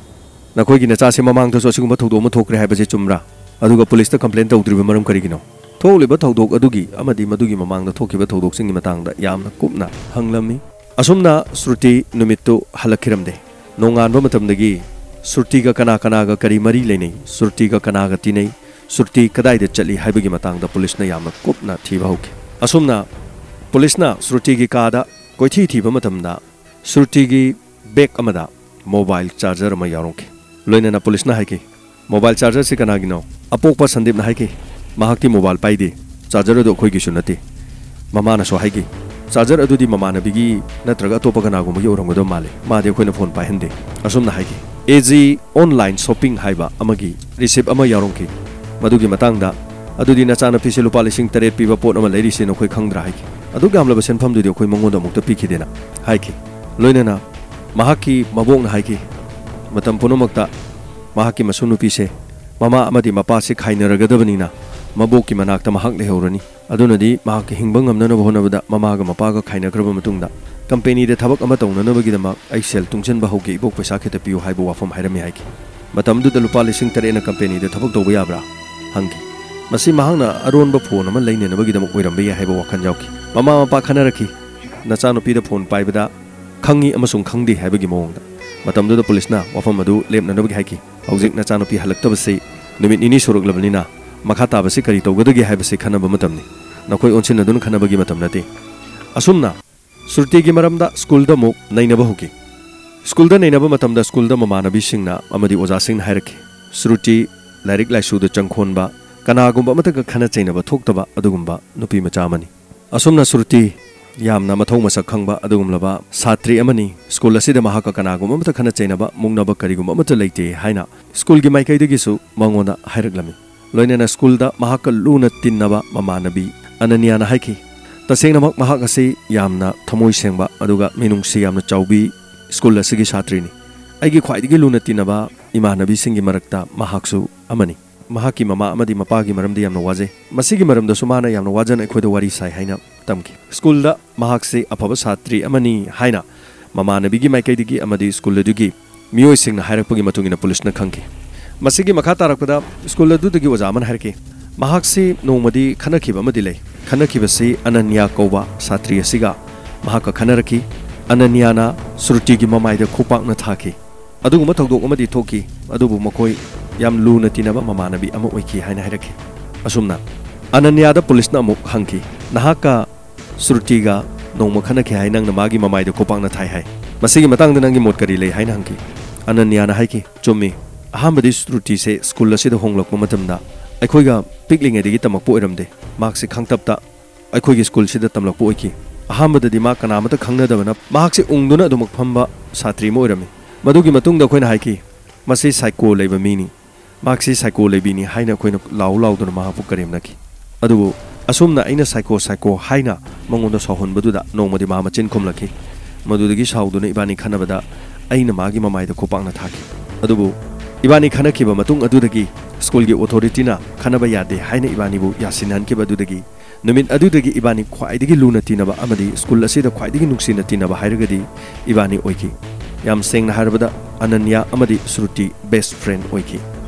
ꯅꯈꯣꯏꯒꯤ ꯅꯆꯥꯁꯤ ꯃꯃꯥꯡꯗꯁꯨ ꯑꯁꯤꯒꯨꯝꯕ ꯊꯧꯗꯣꯛ ꯑꯃ ꯊꯣꯛꯈ꯭ꯔꯦ ꯍꯥꯏꯕꯁꯤ ꯆꯨꯝꯕ꯭ꯔꯥ? ꯑꯗꯨꯒ ꯄꯨꯂꯤꯁꯇ ꯀꯝꯄ꯭ꯂꯦꯟ ꯇꯧꯗ꯭ꯔꯤꯕ ꯃꯔꯝ ꯀꯔꯤꯒꯤꯅꯣ?" ꯊꯣꯛꯂꯤꯕ ꯊꯧꯗꯣꯛ ꯑꯗꯨꯒꯤ ꯑꯃꯗꯤ ꯃꯗꯨꯒꯤ ꯃꯃꯥꯡꯗ ꯊꯣꯛꯈꯤꯕ ꯊꯧꯗꯣꯛꯁꯤꯡꯒꯤ ꯃꯇꯥꯡꯗ ꯌꯥꯝꯅ ꯀꯨꯞꯅ ꯍꯪꯂꯝꯃꯤ꯫ ꯑꯁꯨꯝꯅ ꯁ꯭ꯔꯨꯇꯤ ꯅꯨꯃꯤꯠꯇꯨ ꯍꯜꯂꯛꯈꯤꯔꯝꯗꯦ꯫ ꯅꯣꯡꯉꯥꯟꯕ ꯃꯇꯝꯗꯒꯤ ꯁ꯭ꯔꯨꯇꯤꯒ ꯀꯅꯥ ꯀꯅꯥꯒ ꯀꯔꯤ ꯃꯔꯤ ꯂꯩꯅꯩ, ꯁ꯭ꯔꯨꯇꯤꯒ ꯀꯅꯥꯒ ꯇꯤꯟꯅꯩ, ꯁ꯭ꯔꯨꯇꯤ ꯀꯗꯥꯏꯗ ꯆꯠꯂꯤ ꯍꯥꯏꯕꯒꯤ ꯃꯇꯥꯡꯗ ꯄꯨꯂꯤꯁꯅ ꯌꯥꯝꯅ ꯀꯨꯞꯅ ꯊꯤꯕ ꯍꯧꯈꯤ꯫ ꯑꯁꯨꯝꯅ ꯄꯨꯂꯤꯁꯅ ꯁ꯭ꯔꯨꯇꯤꯒꯤ ꯀꯥꯗ ꯀꯣꯏꯊꯤ ꯊꯤꯕ ꯃꯇꯝꯗ ꯁ꯭ꯔꯨꯇꯤꯒꯤ ꯕꯦꯒ ꯑꯃꯗ ꯃꯣꯕꯥꯏꯜ ꯆꯥꯔꯖꯔ ꯑꯃ ꯌꯥꯎꯔꯝꯈꯤ꯫ ꯂꯣꯏꯅꯅ ꯄꯨꯂꯤꯁꯅ ꯍꯥꯏꯈꯤ, "ꯃꯣꯕꯥꯏꯜ ꯆꯥꯔꯖꯔꯁꯤ ꯀꯅꯥꯒꯤꯅꯣ?" ꯑꯄꯣꯛꯄ ꯁꯟꯗꯤꯞꯅ ꯍꯥꯏꯈꯤ, "ꯃꯍꯥꯛꯇꯤ ꯃꯣꯕꯥꯏꯜ ꯄꯥꯏꯗꯦ, ꯆꯥꯔꯖꯔ ꯑꯗꯨ ꯑꯩꯈꯣꯏꯒꯤꯁꯨ ꯅꯠꯇꯦ꯫" ꯃꯃꯥꯅꯁꯨ ꯍꯥꯏꯈꯤ, "ꯆꯥꯔꯖꯔ ꯑꯗꯨꯗꯤ ꯃꯃꯥꯟꯅꯕꯤꯒꯤ ꯅꯠꯇ꯭ꯔꯒ ꯑꯇꯣꯞꯄ ꯀꯅꯥꯒꯨꯝꯕꯒꯤ ꯑꯣꯏꯔꯝꯒꯗꯕ ꯃꯥꯜꯂꯤ, ꯃꯥꯗꯤ ꯑꯩꯈꯣꯏꯅ ꯐꯣꯟ ꯄꯥꯏꯍꯟꯗꯦ꯫" ꯑꯁꯨꯝꯅ ꯍꯥꯏꯈꯤ꯫ ꯑꯦ ꯖꯤ ꯑꯣꯟꯂꯥꯏꯟ ꯁꯣꯄꯤꯡ ꯍꯥꯏꯕ ꯑꯃꯒꯤ ꯔꯤꯁꯤꯞ ꯑꯃ ꯌꯥꯎꯔꯝꯈꯤ꯫ ꯃꯗꯨꯒꯤ ꯃꯇꯥꯡꯗ, "ꯑꯗꯨꯗꯤ ꯅꯆꯥꯅꯨꯄꯤꯁꯦ ꯂꯨꯄꯥ ꯂꯤꯁꯤꯡ ꯇꯔꯦꯠ ꯄꯤꯕ ꯄꯣꯠ ꯑꯃ ꯂꯩꯔꯤꯁꯦ ꯅꯈꯣꯏ ꯈꯪꯗ꯭ꯔꯥ?" ꯍꯥꯏꯈꯤ꯫ "ꯑꯗꯨꯛ ꯌꯥꯝꯂꯕ ꯁꯦꯟꯐꯝꯗꯨꯗꯤ ꯑꯩꯈꯣꯏ ꯃꯉꯣꯟꯗ ꯑꯃꯨꯛꯇ ꯄꯤꯈꯤꯗꯦꯅ" ꯍꯥꯏꯈꯤ꯫ ꯂꯣꯏꯅꯅ ꯃꯍꯥꯛꯀꯤ ꯃꯕꯣꯛꯅ ꯍꯥꯏꯈꯤ, "ꯃꯇꯝ ꯄꯨꯝꯅꯃꯛꯇ ꯃꯍꯥꯛꯀꯤ ꯃꯁꯨ ꯅꯨꯄꯤꯁꯦ ꯃꯃꯥ ꯑꯃꯗꯤ ꯃꯄꯥꯁꯦ ꯈꯥꯏꯅꯔꯒꯗꯕꯅꯤꯅ ꯃꯕꯣꯛꯀꯤ ꯃꯅꯥꯛꯇ ꯃꯍꯥꯛ ꯂꯩꯍꯧꯔꯅꯤ꯫ ꯑꯗꯨꯅꯗꯤ ꯃꯍꯥꯛꯀꯤ ꯍꯤꯡꯕ ꯉꯝꯅꯅꯕ ꯍꯣꯠꯅꯕꯗ ꯃꯃꯥꯒ ꯃꯄꯥꯒ ꯈꯥꯏꯅꯈ꯭ꯔꯕ ꯃꯇꯨꯡꯗ ꯀꯝꯄꯦꯅꯤꯗ ꯊꯕꯛ ꯑꯃ ꯇꯧꯅꯅꯕꯒꯤꯗꯃꯛ ꯑꯩ ꯁꯦꯜ ꯇꯨꯡꯁꯤꯟꯕ ꯍꯧꯒꯦ, ꯏꯕꯣꯛ ꯄꯩꯁꯥ ꯈꯤꯇ ꯄꯤꯌꯨ" ꯍꯥꯏꯕ ꯋꯥꯐꯝ ꯍꯥꯏꯔꯝꯃꯤ ꯍꯥꯏꯈꯤ꯫ ꯃꯇꯝꯗꯨꯗ ꯂꯨꯄꯥ ꯂꯤꯁꯤꯡ ꯇꯔꯦꯠꯅ ꯀꯝꯄꯦꯅꯤꯗ ꯊꯕꯛ ꯇꯧꯕ ꯌꯥꯕ꯭ꯔꯥ ꯍꯪꯈꯤ꯫ ꯃꯁꯤ ꯃꯍꯥꯛꯅ ꯑꯔꯣꯟꯕ ꯐꯣꯟ ꯑꯃ ꯂꯩꯅꯅꯕꯒꯤꯗꯃꯛ ꯑꯣꯏꯔꯝꯕ ꯌꯥꯏ ꯍꯥꯏꯕ ꯋꯥꯈꯜ ꯌꯥꯎꯈꯤ꯫ ꯃꯃꯥ ꯃꯄꯥ ꯈꯟꯅꯔꯛꯈꯤ꯫ ꯅꯆꯥꯅꯨꯄꯤꯗ ꯐꯣꯟ ꯄꯥꯏꯕꯗ ꯈꯪꯉꯤ ꯑꯃꯁꯨꯡ ꯈꯪꯗꯦ ꯍꯥꯏꯕꯒꯤ ꯃꯑꯣꯡꯗ꯫ ꯃꯇꯝꯗꯨꯗ ꯄꯨꯂꯤꯁꯅ ꯋꯥꯐꯝ ꯑꯗꯨ ꯂꯦꯞꯅꯅꯕꯒꯤ ꯍꯥꯏꯈꯤ꯫ "ꯍꯧꯖꯤꯛ ꯅꯆꯥꯅꯨꯄꯤ ꯍꯜꯂꯛꯇꯕꯁꯤ ꯅꯨꯃꯤꯠ ꯅꯤꯅꯤ ꯁꯨꯔꯛꯂꯕꯅꯤꯅ ꯃꯈꯥ ꯇꯥꯕꯁꯤ ꯀꯔꯤ ꯇꯧꯒꯗꯒꯦ ꯍꯥꯏꯕꯁꯤ ꯈꯟꯅꯕ ꯃꯇꯝꯅꯤ꯫ ꯅꯈꯣꯏ ꯑꯣꯟꯁꯤꯟꯅꯗꯨꯅ ꯈꯟꯅꯕꯒꯤ ꯃꯇꯝ ꯅꯠꯇꯦ꯫" ꯑꯁꯨꯝꯅ ꯁ꯭ꯔꯨꯇꯤꯒꯤ ꯃꯔꯝꯗ ꯁ꯭ꯀꯨꯜꯗ ꯑꯃꯨꯛ ꯅꯩꯅꯕ ꯍꯧꯈꯤ꯫ ꯁ꯭ꯀꯨꯜꯗ ꯅꯩꯅꯕ ꯃꯇꯝꯗ ꯁ꯭ꯀꯨꯜꯗ ꯃꯃꯥꯟꯅꯕꯤꯁꯤꯡꯅ ꯑꯃꯗꯤ ꯑꯣꯖꯥꯁꯤꯡꯅ ꯍꯥꯏꯔꯛꯈꯤ, "ꯁ꯭ꯔꯨꯇꯤ ꯂꯥꯏꯔꯤꯛ ꯂꯥꯏꯁꯨꯗ ꯆꯪꯈꯣꯟꯕ, ꯀꯅꯥꯒꯨꯝꯕ ꯑꯃꯠꯇꯒ ꯈꯠꯅ ꯆꯩꯅꯕ ꯊꯣꯛꯇꯕ ꯑꯗꯨꯒꯨꯝꯕ ꯅꯨꯄꯤ ꯃꯆꯥ ꯑꯃꯅꯤ꯫" ꯑꯁꯨꯝꯅ ꯁ꯭ꯔꯨꯇꯤ ꯌꯥꯝꯅ ꯃꯊꯧ ꯃꯁꯛ ꯈꯪꯕ ꯑꯗꯨꯒꯨꯝꯂꯕ ꯁꯥꯇ꯭ꯔꯤ ꯑꯃꯅꯤ꯫ ꯁ꯭ꯀꯨꯜ ꯑꯁꯤꯗ ꯃꯍꯥꯛꯀ ꯀꯅꯥꯒꯨꯝꯕ ꯑꯃꯠꯇ ꯈꯠꯅ ꯆꯩꯅꯕ, ꯃꯨꯛꯅꯕ ꯀꯔꯤꯒꯨꯝꯕ ꯑꯃꯠꯇ ꯂꯩꯇꯦ ꯍꯥꯏꯅ ꯁ꯭ꯀꯨꯜꯒꯤ ꯃꯥꯏꯀꯩꯗꯒꯤꯁꯨ ꯃꯉꯣꯟꯗ ꯍꯥꯏꯔꯛꯂꯝꯃꯤ꯫ ꯂꯣꯏꯅꯅ ꯁ꯭ꯀꯨꯜꯗ ꯃꯍꯥꯛꯀ ꯂꯨꯅ ꯇꯤꯟꯅꯕ ꯃꯃꯥꯟꯅꯕꯤ ꯑꯅꯅꯤꯌꯥꯅ ꯍꯥꯏꯈꯤ, "ꯇꯁꯦꯡꯅꯃꯛ ꯃꯍꯥꯛ ꯑꯁꯤ ꯌꯥꯝꯅ ꯊꯃꯣꯏ ꯁꯦꯡꯕ ꯑꯗꯨꯒ ꯃꯤꯅꯨꯡꯁꯤ ꯌꯥꯝꯅ ꯆꯥꯎꯕꯤ ꯁ꯭ꯀꯨꯜ ꯑꯁꯤꯒꯤ ꯁꯥꯇ꯭ꯔꯤꯅꯤ꯫ ꯑꯩꯒꯤ ꯈ꯭ꯋꯥꯏꯗꯒꯤ ꯂꯨꯅ ꯇꯤꯟꯅꯕ ꯏꯃꯥꯟꯅꯕꯤꯁꯤꯡꯒꯤ ꯃꯔꯛꯇ ꯃꯍꯥꯛꯁꯨ ꯑꯃꯅꯤ꯫ ꯃꯍꯥꯛꯀꯤ ꯃꯃꯥ ꯑꯃꯗꯤ ꯃꯄꯥꯒꯤ ꯃꯔꯝꯗ ꯌꯥꯝꯅ ꯋꯥꯖꯩ꯫ ꯃꯁꯤꯒꯤ ꯃꯔꯝꯗꯁꯨ ꯃꯥꯅ ꯌꯥꯝꯅ ꯋꯥꯖꯅ ꯑꯩꯈꯣꯏꯗ ꯋꯥꯔꯤ ꯁꯥꯏ" ꯍꯥꯏꯅ ꯇꯝꯈꯤ꯫ ꯁ꯭ꯀꯨꯜꯗ ꯃꯍꯥꯛꯁꯤ ꯑꯐꯕ ꯁꯥꯇ꯭ꯔꯤ ꯑꯃꯅꯤ ꯍꯥꯏꯅ ꯃꯃꯥꯟꯅꯕꯤꯒꯤ ꯃꯥꯏꯀꯩꯗꯒꯤ ꯑꯃꯗꯤ ꯁ꯭ꯀꯨꯜ ꯑꯗꯨꯒꯤ ꯃꯤꯑꯣꯏꯁꯤꯡꯅ ꯍꯥꯏꯔꯛꯄꯒꯤ ꯃꯇꯨꯡ ꯏꯟꯅ ꯄꯨꯂꯤꯁꯅ ꯈꯪꯈꯤ꯫ ꯃꯁꯤꯒꯤ ꯃꯈꯥ ꯇꯥꯔꯛꯄꯗ ꯁ꯭ꯀꯨꯜ ꯑꯗꯨꯗꯒꯤ ꯑꯣꯖꯥ ꯑꯃꯅ ꯍꯥꯏꯔꯛꯈꯤ, ꯃꯍꯥꯛꯁꯤ ꯅꯣꯡꯃꯗꯤ ꯈꯟꯅꯈꯤꯕ ꯑꯃꯗꯤ ꯂꯩ꯫ ꯈꯟꯅꯈꯤꯕꯁꯤ ꯑꯅꯟꯌꯥ ꯀꯧꯕ ꯁꯥꯇ꯭ꯔꯤ ꯑꯁꯤꯒ ꯃꯍꯥꯛꯀ ꯈꯟꯅꯔꯛꯈꯤ꯫ ꯑꯅꯟꯌꯥꯅ ꯁ꯭ꯔꯨꯇꯤꯒꯤ ꯃꯃꯥꯏꯗ ꯈꯨꯄꯥꯛꯅ ꯊꯥꯈꯤ꯫ ꯑꯗꯨꯒꯨꯝꯕ ꯊꯧꯗꯣꯛ ꯑꯃꯗꯤ ꯊꯣꯛꯈꯤ, ꯑꯗꯨꯕꯨ ꯃꯈꯣꯏ ꯌꯥꯝ ꯂꯨꯅ ꯇꯤꯟꯅꯕ ꯃꯃꯥꯟꯅꯕꯤ ꯑꯃ ꯑꯣꯏꯈꯤ ꯍꯥꯏꯅ ꯍꯥꯏꯔꯛꯈꯤ꯫ ꯑꯁꯨꯝꯅ ꯑꯅꯟꯌꯥꯗ ꯄꯨꯂꯤꯁꯅ ꯑꯃꯨꯛ ꯍꯪꯈꯤ, "ꯅꯍꯥꯛꯀ ꯁ꯭ꯔꯨꯇꯤꯒ ꯅꯣꯡꯃ ꯈꯟꯅꯈꯤ ꯍꯥꯏ, ꯅꯪꯅ ꯃꯥꯒꯤ ꯃꯃꯥꯏꯗ ꯈꯨꯄꯥꯛꯅ ꯊꯥꯏ ꯍꯥꯏ꯫ ꯃꯁꯤꯒꯤ ꯃꯇꯥꯡꯗ ꯅꯪꯒꯤ ꯃꯣꯠ ꯀꯔꯤ ꯂꯩ?" ꯍꯥꯏꯅ ꯍꯪꯈꯤ꯫ ꯑꯅꯟꯌꯥꯅ ꯍꯥꯏꯈꯤ, "ꯆꯨꯝꯃꯤ, ꯑꯍꯥꯟꯕꯗꯤ ꯁ꯭ꯔꯨꯇꯤꯁꯦ ꯁ꯭ꯀꯨꯜ ꯑꯁꯤꯗ ꯍꯣꯡꯂꯛꯄ ꯃꯇꯝꯗ ꯑꯩꯈꯣꯏꯒ ꯄꯤꯛꯂꯤꯉꯩꯗꯒꯤ ꯇꯝꯃꯛꯄ ꯑꯣꯏꯔꯝꯗꯦ꯫ ꯃꯍꯥꯛꯁꯦ ꯈꯪꯇꯞꯇ ꯑꯩꯈꯣꯏꯒꯤ ꯁ꯭ꯀꯨꯜꯁꯤꯗ ꯇꯝꯂꯛꯄ ꯑꯣꯏꯈꯤ꯫ ꯑꯍꯥꯟꯕꯗꯗꯤ ꯃꯥ ꯀꯅꯥ ꯑꯃꯠꯇ ꯈꯪꯅꯗꯕꯅ ꯃꯍꯥꯛꯁꯦ ꯎꯪꯗꯨꯅ ꯑꯗꯨꯃꯛ ꯐꯝꯕ ꯁꯥꯇ꯭ꯔꯤ ꯑꯃ ꯑꯣꯏꯔꯝꯃꯤ꯫ ꯃꯗꯨꯒꯤ ꯃꯇꯨꯡꯗ ꯑꯩꯈꯣꯏꯅ ꯍꯥꯏꯈꯤ, 'ꯃꯁꯤ ꯁꯥꯏꯀꯣ ꯂꯩꯕ ꯃꯤꯅꯤ, ꯃꯍꯥꯛꯁꯤ ꯁꯥꯏꯀꯣ ꯂꯩꯕꯤꯅꯤ' ꯍꯥꯏꯅ ꯑꯩꯈꯣꯏꯅ ꯂꯥꯎ ꯂꯥꯎꯗꯨꯅ ꯃꯍꯥꯛꯄꯨ ꯀꯔꯦꯝꯅꯈꯤ꯫ ꯑꯗꯨꯕꯨ ꯑꯁꯨꯝꯅ ꯑꯩꯅ "ꯁꯥꯏꯀꯣ, ꯁꯥꯏꯀꯣ" ꯍꯥꯏꯅ ꯃꯉꯣꯟꯗ ꯁꯥꯎꯍꯟꯕꯗꯨꯗ ꯅꯣꯡꯃꯗꯤ ꯃꯥ ꯃꯆꯤꯟ ꯈꯨꯝꯂꯛꯈꯤ꯫ ꯃꯗꯨꯗꯒꯤ ꯁꯥꯎꯗꯨꯅ ꯏꯕꯥꯅꯤ ꯈꯟꯅꯕꯗ ꯑꯩꯅ ꯃꯥꯒꯤ ꯃꯃꯥꯏꯗ ꯈꯨꯄꯥꯛꯅ ꯊꯥꯈꯤ꯫ ꯑꯗꯨꯕꯨ ꯏꯕꯥꯅꯤ ꯈꯟꯅꯈꯤꯕ ꯃꯇꯨꯡ ꯑꯗꯨꯗꯒꯤ ꯁ꯭ꯀꯨꯜꯒꯤ ꯑꯣꯊꯣꯔꯤꯇꯤꯅ ꯈꯟꯅꯕ ꯌꯥꯗꯦ ꯍꯥꯏꯅ ꯏꯕꯥꯅꯤꯕꯨ ꯌꯥꯁꯤꯟꯅꯍꯟꯈꯤꯕ ꯑꯗꯨꯗꯒꯤ, ꯅꯨꯃꯤꯠ ꯑꯗꯨꯗꯒꯤ ꯏꯕꯥꯅꯤ ꯈ꯭ꯋꯥꯏꯗꯒꯤ ꯂꯨꯅ ꯇꯤꯟꯅꯕ ꯑꯃꯗꯤ ꯁ꯭ꯀꯨꯜ ꯑꯁꯤꯗ ꯈ꯭ꯋꯥꯏꯗꯒꯤ ꯅꯨꯡꯁꯤꯅ ꯇꯤꯟꯅꯕ ꯍꯥꯏꯔꯒꯗꯤ ꯏꯕꯥꯅꯤ ꯑꯣꯏꯈꯤ꯫ ꯌꯥꯝ ꯁꯦꯡꯅ ꯍꯥꯏꯔꯕꯗ, ꯑꯅꯟꯌꯥ ꯑꯃꯗꯤ ꯁ꯭ꯔꯨꯇꯤ best friend ꯑꯣꯏꯈꯤ꯫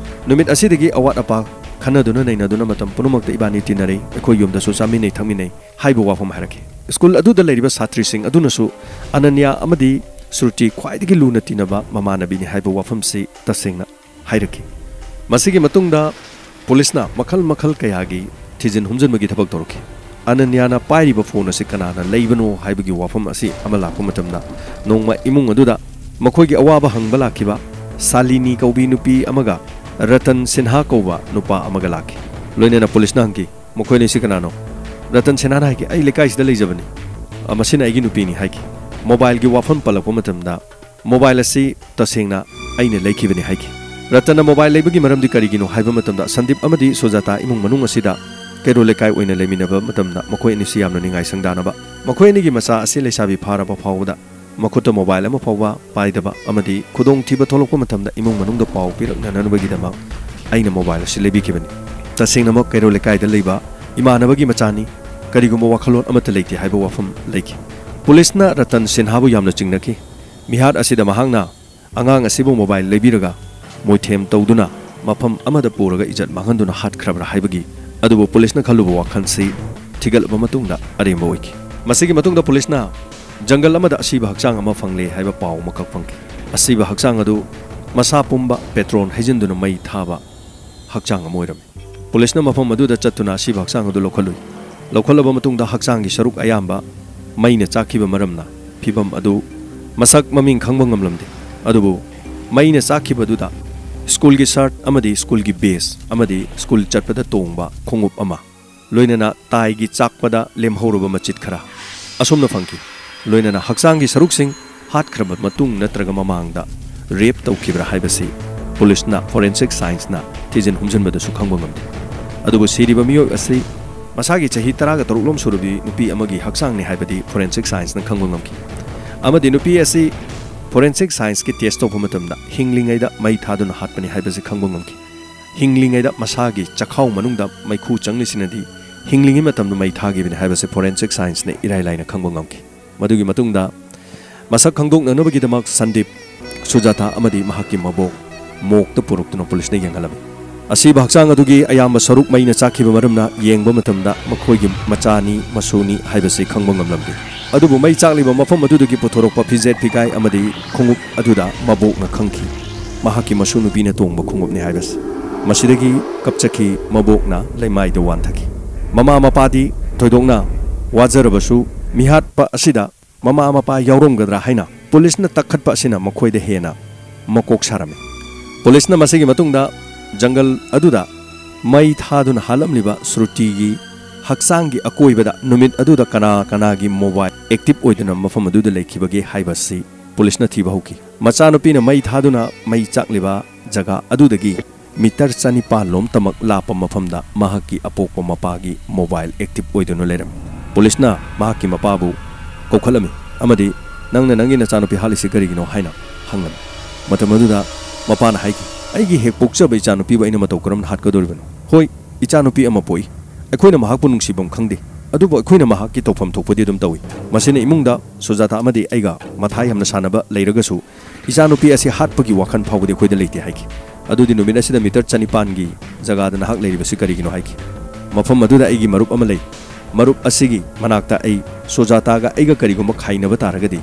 ꯅꯨꯃꯤꯠ ꯑꯁꯤꯗꯒꯤ ꯑꯋꯥꯠ ꯑꯄꯥ ꯈꯟꯅꯗꯨꯅ ꯅꯩꯅꯗꯨꯅ ꯃꯇꯝ ꯄꯨꯝꯅꯃꯛꯇ ꯏꯕꯥꯅꯤ ꯇꯤꯟꯅꯔꯦ, ꯑꯩꯈꯣꯏ ꯌꯨꯝꯗꯁꯨ ꯆꯥꯃꯤꯟꯅꯩ ꯊꯛꯃꯤꯟꯅꯩ ꯍꯥꯏꯕ ꯋꯥꯐꯝ ꯍꯥꯏꯔꯛꯈꯤ꯫ ꯁ꯭ꯀꯨꯜ ꯑꯗꯨꯗ ꯂꯩꯔꯤꯕ ꯁꯥꯇ꯭ꯔꯤꯁꯤꯡ ꯑꯗꯨꯅꯁꯨ ꯑꯅꯟꯌꯥ ꯑꯃꯗꯤ ꯁ꯭ꯔꯨꯇꯤ ꯈ꯭ꯋꯥꯏꯗꯒꯤ ꯂꯨꯅ ꯇꯤꯟꯅꯕ ꯃꯃꯥꯟꯅꯕꯤꯅꯤ ꯍꯥꯏꯕ ꯋꯥꯐꯝꯁꯤ ꯇꯁꯦꯡꯅ ꯍꯥꯏꯔꯛꯈꯤ꯫ ꯃꯁꯤꯒꯤ ꯃꯇꯨꯡꯗ ꯄꯨꯂꯤꯁꯅ ꯃꯈꯜ ꯃꯈꯜ ꯀꯌꯥꯒꯤ ꯊꯤꯖꯤꯟ ꯍꯨꯝꯖꯤꯟꯕꯒꯤ ꯊꯕꯛ ꯇꯧꯔꯛꯈꯤ꯫ ꯑꯅꯟꯌꯥꯅ ꯄꯥꯏꯔꯤꯕ ꯐꯣꯟ ꯑꯁꯤ ꯀꯅꯥꯅ ꯂꯩꯕꯅꯣ ꯍꯥꯏꯕꯒꯤ ꯋꯥꯐꯝ ꯑꯁꯤ ꯑꯃ ꯂꯥꯛꯄ ꯃꯇꯝꯗ, ꯅꯣꯡꯃ ꯏꯃꯨꯡ ꯑꯗꯨꯗ ꯃꯈꯣꯏꯒꯤ ꯑꯋꯥꯕ ꯍꯪꯕ ꯂꯥꯛꯈꯤꯕ ꯁꯥꯂꯤꯅꯤ ꯀꯧꯕꯤ ꯅꯨꯄꯤ ꯑꯃꯒ ꯔꯇꯟ ꯁꯤꯟꯍꯥ ꯀꯧꯕ ꯅꯨꯄꯥ ꯑꯃꯒ ꯂꯥꯛꯈꯤ꯫ ꯂꯣꯏꯅꯅ ꯄꯨꯂꯤꯁꯅ ꯍꯪꯈꯤ, "ꯃꯈꯣꯏ ꯑꯅꯤꯁꯤ ꯀꯅꯥꯅꯣ?" ꯔꯇꯟ ꯁꯤꯟꯍꯥꯅ ꯍꯥꯏꯈꯤ, "ꯑꯩ ꯂꯩꯀꯥꯏꯁꯤꯗ ꯂꯩꯖꯕꯅꯤ꯫ "ꯃꯁꯤꯅ ꯑꯩꯒꯤ ꯅꯨꯄꯤꯅꯤ" ꯍꯥꯏꯈꯤ꯫ ꯃꯣꯕꯥꯏꯜꯒꯤ ꯋꯥꯐꯝ ꯄꯜꯂꯛꯄ ꯃꯇꯝꯗ, "ꯃꯣꯕꯥꯏꯜ ꯑꯁꯤ ꯇꯁꯦꯡꯅ ꯑꯩꯅ ꯂꯩꯈꯤꯕꯅꯤ" ꯍꯥꯏꯈꯤ꯫ ꯔꯇꯟꯅ ꯃꯣꯕꯥꯏꯜ ꯂꯩꯕꯒꯤ ꯃꯔꯝꯗꯤ ꯀꯔꯤꯒꯤꯅꯣ ꯍꯥꯏꯕ ꯃꯇꯝꯗ, ꯁꯟꯗꯤꯞ ꯑꯃꯗꯤ ꯁꯨꯖꯥꯇꯥ ꯏꯃꯨꯡ ꯃꯅꯨꯡ ꯑꯁꯤꯗ ꯀꯩꯔꯣꯜ ꯂꯩꯀꯥꯏ ꯑꯣꯏꯅ ꯂꯩꯃꯤꯟꯅꯕ ꯃꯇꯝꯗ, ꯃꯈꯣꯏ ꯑꯅꯤꯁꯤ ꯌꯥꯝꯅ ꯅꯤꯡꯉꯥꯏ ꯁꯪꯗꯥꯅꯕ, ꯃꯈꯣꯏ ꯑꯅꯤꯒꯤ ꯃꯆꯥ ꯑꯁꯤ ꯂꯩꯁꯥꯕꯤ ꯐꯥꯔꯕ ꯐꯥꯎꯕꯗ ꯃꯈꯨꯠꯇ ꯃꯣꯕꯥꯏꯜ ꯑꯃ ꯐꯥꯎꯕ ꯄꯥꯏꯗꯕ ꯑꯃꯗꯤ ꯈꯨꯗꯣꯡꯊꯤꯕ ꯊꯣꯛꯂꯛꯄ ꯃꯇꯝꯗ ꯏꯃꯨꯡ ꯃꯅꯨꯡꯗ ꯄꯥꯎ ꯄꯤꯔꯛꯅꯅꯕꯒꯤꯗꯃꯛ ꯑꯩꯅ ꯃꯣꯕꯥꯏꯜ ꯑꯁꯤ ꯂꯩꯕꯤꯈꯤꯕꯅꯤ꯫ ꯇꯁꯦꯡꯅꯃꯛ ꯀꯩꯔꯣꯜ ꯂꯩꯀꯥꯏꯗ ꯂꯩꯕ ꯏꯃꯥꯟꯅꯕꯒꯤ ꯃꯆꯥꯅꯤ, ꯀꯔꯤꯒꯨꯝꯕ ꯋꯥꯈꯜꯂꯣꯟ ꯑꯃꯠꯇ ꯂꯩꯇꯦ ꯍꯥꯏꯕ ꯋꯥꯐꯝ ꯂꯩꯈꯤ꯫ ꯄꯨꯂꯤꯁꯅ ꯔꯇꯟ ꯁꯤꯟꯍꯥꯕꯨ ꯌꯥꯝꯅ ꯆꯤꯡꯅꯈꯤ꯫ ꯃꯤꯍꯥꯠ ꯑꯁꯤꯗ ꯃꯍꯥꯛꯅ ꯑꯉꯥꯡ ꯑꯁꯤꯕꯨ ꯃꯣꯕꯥꯏꯜ ꯂꯩꯕꯤꯔꯒ ꯃꯣꯏꯊꯦꯝ ꯇꯧꯗꯨꯅ ꯃꯐꯝ ꯑꯃꯗ ꯄꯨꯔꯒ ꯏꯖꯠ ꯃꯥꯡꯍꯟꯗꯨꯅ ꯍꯥꯠꯈ꯭ꯔꯕ꯭ꯔꯥ ꯍꯥꯏꯕꯒꯤ, ꯑꯗꯨꯕꯨ ꯄꯨꯂꯤꯁꯅ ꯈꯜꯂꯨꯕ ꯋꯥꯈꯜꯁꯤ ꯊꯤꯒꯠꯂꯕ ꯃꯇꯨꯡꯗ ꯑꯔꯦꯝꯕ ꯑꯣꯏꯈꯤ꯫ ꯃꯁꯤꯒꯤ ꯃꯇꯨꯡꯗ ꯄꯨꯂꯤꯁꯅ ꯖꯪꯒꯜ ꯑꯃꯗ ꯑꯁꯤꯕ ꯍꯛꯆꯥꯡ ꯑꯃ ꯐꯪꯂꯦ ꯍꯥꯏꯕ ꯄꯥꯎ ꯑꯃꯈꯛ ꯐꯪꯈꯤ꯫ ꯑꯁꯤꯕ ꯍꯛꯆꯥꯡ ꯑꯗꯨ ꯃꯁꯥ ꯄꯨꯝꯕ ꯄꯦꯇ꯭ꯔꯣꯜ ꯍꯩꯖꯤꯟꯗꯨꯅ ꯃꯩ ꯊꯥꯕ ꯍꯛꯆꯥꯡ ꯑꯃ ꯑꯣꯏꯔꯝꯃꯤ꯫ ꯄꯨꯂꯤꯁꯅ ꯃꯐꯝ ꯑꯗꯨꯗ ꯆꯠꯇꯨꯅ ꯑꯁꯤꯕ ꯍꯛꯆꯥꯡ ꯑꯗꯨ ꯂꯧꯈꯠꯂꯨꯏ꯫ ꯂꯧꯈꯠꯂꯕ ꯃꯇꯨꯡꯗ ꯍꯛꯆꯥꯡꯒꯤ ꯁꯔꯨꯛ ꯑꯌꯥꯝꯕ ꯃꯩꯅ ꯆꯥꯛꯈꯤꯕ ꯃꯔꯝꯅ ꯐꯤꯚꯝ ꯑꯗꯨ ꯃꯁꯛ ꯃꯃꯤꯡ ꯈꯪꯕ ꯉꯝꯂꯝꯗꯦ꯫ ꯑꯗꯨꯕꯨ ꯃꯩꯅ ꯆꯥꯛꯈꯤꯕꯗꯨꯗ ꯁ꯭ꯀꯨꯜꯒꯤ ꯁꯔꯠ ꯑꯃꯗꯤ ꯁ꯭ꯀꯨꯜꯒꯤ ꯕꯦꯖ ꯑꯃꯗꯤ ꯁ꯭ꯀꯨꯜ ꯆꯠꯄꯗ ꯇꯣꯡꯕ ꯈꯣꯡꯎꯞ ꯑꯃ, ꯂꯣꯏꯅꯅ ꯇꯥꯏꯒꯤ ꯆꯥꯛꯄꯗ ꯂꯦꯝꯍꯧꯔꯕ ꯃꯆꯤꯠ ꯈꯔ ꯑꯁꯨꯝꯅ ꯐꯪꯈꯤ꯫ ꯂꯣꯏꯅꯅ ꯍꯛꯆꯥꯡꯒꯤ ꯁꯔꯨꯛꯁꯤꯡ ꯍꯥꯠꯈ꯭ꯔꯕ ꯃꯇꯨꯡ ꯅꯠꯇ꯭ꯔꯒ ꯃꯃꯥꯡꯗ ꯔꯦꯞ ꯇꯧꯈꯤꯕ꯭ꯔꯥ ꯍꯥꯏꯕꯁꯤ ꯄꯨꯂꯤꯁꯅ, ꯐꯣꯔꯦꯟꯁꯤꯛ ꯁꯥꯏꯟꯁꯅ ꯊꯤꯖꯤꯟ ꯍꯨꯝꯖꯤꯟꯕꯗꯁꯨ ꯈꯪꯕ ꯉꯝꯗꯦ꯫ ꯑꯗꯨꯕꯨ ꯁꯤꯔꯤꯕ ꯃꯤꯑꯣꯏ ꯑꯁꯤ ꯃꯁꯥꯒꯤ ꯆꯍꯤ ꯇꯔꯥꯒ ꯇꯔꯨꯛꯂꯣꯝ ꯁꯨꯔꯕꯤ ꯅꯨꯄꯤ ꯑꯃꯒꯤ ꯍꯛꯆꯥꯡꯅꯤ ꯍꯥꯏꯕꯗꯤ ꯐꯣꯔꯦꯟꯁꯤꯛ ꯁꯥꯏꯟꯁꯅ ꯈꯪꯕ ꯉꯝꯈꯤ꯫ ꯑꯃꯗꯤ ꯅꯨꯄꯤ ꯑꯁꯤ ꯐꯣꯔꯦꯟꯁꯤꯛ ꯁꯥꯏꯟꯁꯀꯤ ꯇꯦꯁ ꯇꯧꯕ ꯃꯇꯝꯗ ꯍꯤꯡꯂꯤꯉꯩꯗ ꯃꯩ ꯊꯥꯗꯨꯅ ꯍꯥꯠꯄꯅꯤ ꯍꯥꯏꯕꯁꯤ ꯈꯪꯕ ꯉꯝꯈꯤ꯫ ꯍꯤꯡꯂꯤꯉꯩꯗ ꯃꯁꯥꯒꯤ ꯆꯈꯥꯎ ꯃꯅꯨꯡꯗ ꯃꯩꯈꯨ ꯆꯪꯂꯤꯁꯤꯅꯗꯤ ꯍꯤꯡꯂꯤꯉꯩ ꯃꯇꯝꯗ ꯃꯩ ꯊꯥꯈꯤꯕꯅꯤ ꯍꯥꯏꯕꯁꯤ ꯐꯣꯔꯦꯟꯁꯤꯛ ꯁꯥꯏꯟꯁꯅ ꯏꯔꯥꯏ ꯂꯥꯏꯅ ꯈꯪꯕ ꯉꯝꯈꯤ꯫ ꯃꯗꯨꯒꯤ ꯃꯇꯨꯡꯗ ꯃꯁꯛ ꯈꯪꯗꯣꯛꯅꯅꯕꯒꯤꯗꯃꯛ ꯁꯟꯗꯤꯞ, ꯁꯨꯖꯥꯇꯥ ꯑꯃꯗꯤ ꯃꯍꯥꯛꯀꯤ ꯃꯕꯣꯛ ꯃꯣꯛꯇ ꯄꯨꯔꯛꯇꯨꯅ ꯄꯨꯂꯤꯁꯅ ꯌꯦꯡꯍꯜꯂꯝꯃꯤ꯫ ꯑꯁꯤꯕ ꯍꯛꯆꯥꯡ ꯑꯗꯨꯒꯤ ꯑꯌꯥꯝꯕ ꯁꯔꯨꯛ ꯃꯩꯅ ꯆꯥꯛꯈꯤꯕ ꯃꯔꯝꯅ ꯌꯦꯡꯕ ꯃꯇꯝꯗ ꯃꯈꯣꯏꯒꯤ ꯃꯆꯥꯅꯤ, ꯃꯁꯨꯅꯤ ꯍꯥꯏꯕꯁꯤ ꯈꯪꯕ ꯉꯝꯂꯝꯗꯦ꯫ ꯑꯗꯨꯕꯨ ꯃꯩ ꯆꯥꯛꯂꯤꯕ ꯃꯐꯝ ꯑꯗꯨꯗꯒꯤ ꯄꯨꯊꯣꯔꯛꯄ ꯐꯤꯖꯦꯠ ꯐꯤꯒꯥꯏ ꯑꯃꯗꯤ ꯈꯣꯡꯎꯞ ꯑꯗꯨꯗ ꯃꯕꯣꯛꯅ ꯈꯪꯈꯤ, ꯃꯍꯥꯛꯀꯤ ꯃꯁꯨ ꯅꯨꯄꯤꯅ ꯇꯣꯡꯕ ꯈꯣꯡꯎꯞꯅꯤ ꯍꯥꯏꯕꯁꯤ꯫ ꯃꯁꯤꯗꯒꯤ ꯀꯞꯆꯈꯤ ꯃꯕꯣꯛꯅ ꯂꯩꯃꯥꯏꯗ ꯋꯥꯟꯊꯈꯤ꯫ ꯃꯃꯥ ꯃꯄꯥꯗꯤ ꯊꯣꯏꯗꯣꯛꯅ ꯋꯥꯖꯔꯕꯁꯨ, ꯃꯤꯍꯥꯠꯄ ꯑꯁꯤꯗ ꯃꯃꯥ ꯃꯄꯥ ꯌꯥꯎꯔꯝꯒꯗ꯭ꯔꯥ ꯍꯥꯏꯅ ꯄꯨꯂꯤꯁꯅ ꯇꯛꯈꯠꯄ ꯑꯁꯤꯅ ꯃꯈꯣꯏꯗ ꯍꯦꯟꯅ ꯃꯀꯣꯛ ꯁꯥꯔꯝꯃꯤ꯫ ꯄꯨꯂꯤꯁꯅ ꯃꯁꯤꯒꯤ ꯃꯇꯨꯡꯗ ꯖꯪꯒꯜ ꯑꯗꯨꯗ ꯃꯩ ꯊꯥꯗꯨꯅ ꯍꯥꯠꯂꯝꯂꯤꯕ ꯁ꯭ꯔꯨꯇꯤꯒꯤ ꯍꯛꯆꯥꯡꯒꯤ ꯑꯀꯣꯏꯕꯗ ꯅꯨꯃꯤꯠ ꯑꯗꯨꯗ ꯀꯅꯥ ꯀꯅꯥꯒꯤ ꯃꯣꯕꯥꯏꯜ ꯑꯦꯛꯇꯤꯚ ꯑꯣꯏꯗꯨꯅ ꯃꯐꯝ ꯑꯗꯨꯗ ꯂꯩꯈꯤꯕꯒꯦ ꯍꯥꯏꯕꯁꯤ ꯄꯨꯂꯤꯁꯅ ꯊꯤꯕ ꯍꯧꯈꯤ꯫ ꯃꯆꯥꯅꯨꯄꯤꯅ ꯃꯩ ꯊꯥꯗꯨꯅ ꯃꯩ ꯆꯥꯛꯂꯤꯕ ꯖꯒꯥ ꯑꯗꯨꯗꯒꯤ ꯃꯤꯇꯔ ꯆꯅꯤꯄꯥꯟ ꯂꯣꯝꯇꯃꯛ ꯂꯥꯞꯄ ꯃꯐꯝꯗ ꯃꯍꯥꯛꯀꯤ ꯑꯄꯣꯛꯄ ꯃꯄꯥꯒꯤ ꯃꯣꯕꯥꯏꯜ ꯑꯦꯛꯇꯤꯚ ꯑꯣꯏꯗꯨꯅ ꯂꯩꯔꯝꯃꯤ꯫ ꯄꯨꯂꯤꯁꯅ ꯃꯍꯥꯛꯀꯤ ꯃꯄꯥꯕꯨ ꯀꯧꯈꯠꯂꯝꯃꯤ ꯑꯃꯗꯤ "ꯅꯪꯅ ꯅꯪꯒꯤ ꯅꯆꯥꯅꯨꯄꯤ ꯍꯥꯠꯂꯤꯁꯤ ꯀꯔꯤꯒꯤꯅꯣ?" ꯍꯥꯏꯅ ꯍꯪꯂꯝꯃꯤ꯫ ꯃꯇꯝ ꯑꯗꯨꯗ ꯃꯄꯥꯅ ꯍꯥꯏꯈꯤ, "ꯑꯩꯒꯤ ꯍꯦꯛ ꯄꯣꯛꯆꯕ ꯏꯆꯥꯅꯨꯄꯤꯕꯨ ꯑꯩꯅ ꯃꯇꯧ ꯀꯔꯝꯅ ꯍꯥꯠꯀꯗꯧꯔꯤꯕꯅꯣ? ꯍꯣꯏ, ꯏꯆꯥꯅꯨꯄꯤ ꯑꯃ ꯄꯣꯛꯏ꯫ ꯑꯩꯈꯣꯏꯅ ꯃꯍꯥꯛꯄꯨ ꯅꯨꯡꯁꯤꯐꯝ ꯈꯪꯗꯦ, ꯑꯗꯨꯕꯨ ꯑꯩꯈꯣꯏꯅ ꯃꯍꯥꯛꯀꯤ ꯇꯧꯐꯝ ꯊꯣꯛꯄꯗꯤ ꯑꯗꯨꯝ ꯇꯧꯏ꯫ ꯃꯁꯤꯅ ꯏꯃꯨꯡꯗ ꯁꯨꯖꯥꯇꯥ ꯑꯃꯗꯤ ꯑꯩꯒ ꯃꯊꯥ ꯌꯥꯝꯅ ꯁꯥꯟꯅꯕ ꯂꯩꯔꯒꯁꯨ ꯏꯆꯥꯅꯨꯄꯤ ꯑꯁꯤ ꯍꯥꯠꯄꯒꯤ ꯋꯥꯈꯜ ꯐꯥꯎꯕꯗꯤ ꯑꯩꯈꯣꯏꯗ ꯂꯩꯇꯦ" ꯍꯥꯏꯈꯤ꯫ ꯑꯗꯨꯗꯤ ꯅꯨꯃꯤꯠ ꯑꯁꯤꯗ ꯃꯤꯇꯔ ꯆꯅꯤꯄꯥꯟꯒꯤ ꯖꯒꯥꯗ ꯅꯍꯥꯛ ꯂꯩꯔꯤꯕꯁꯤ ꯀꯔꯤꯒꯤꯅꯣ ꯍꯥꯏꯈꯤ꯫ ꯃꯐꯝ ꯑꯗꯨꯗ ꯑꯩꯒꯤ ꯃꯔꯨꯞ ꯑꯃ ꯂꯩ꯫ ꯃꯔꯨꯞ ꯑꯁꯤꯒꯤ ꯃꯅꯥꯛꯇ ꯑꯩ ꯁꯨꯖꯥꯇꯥꯒ ꯑꯩꯒ ꯀꯔꯤꯒꯨꯝꯕ ꯈꯥꯏꯅꯕ ꯇꯥꯔꯒꯗꯤ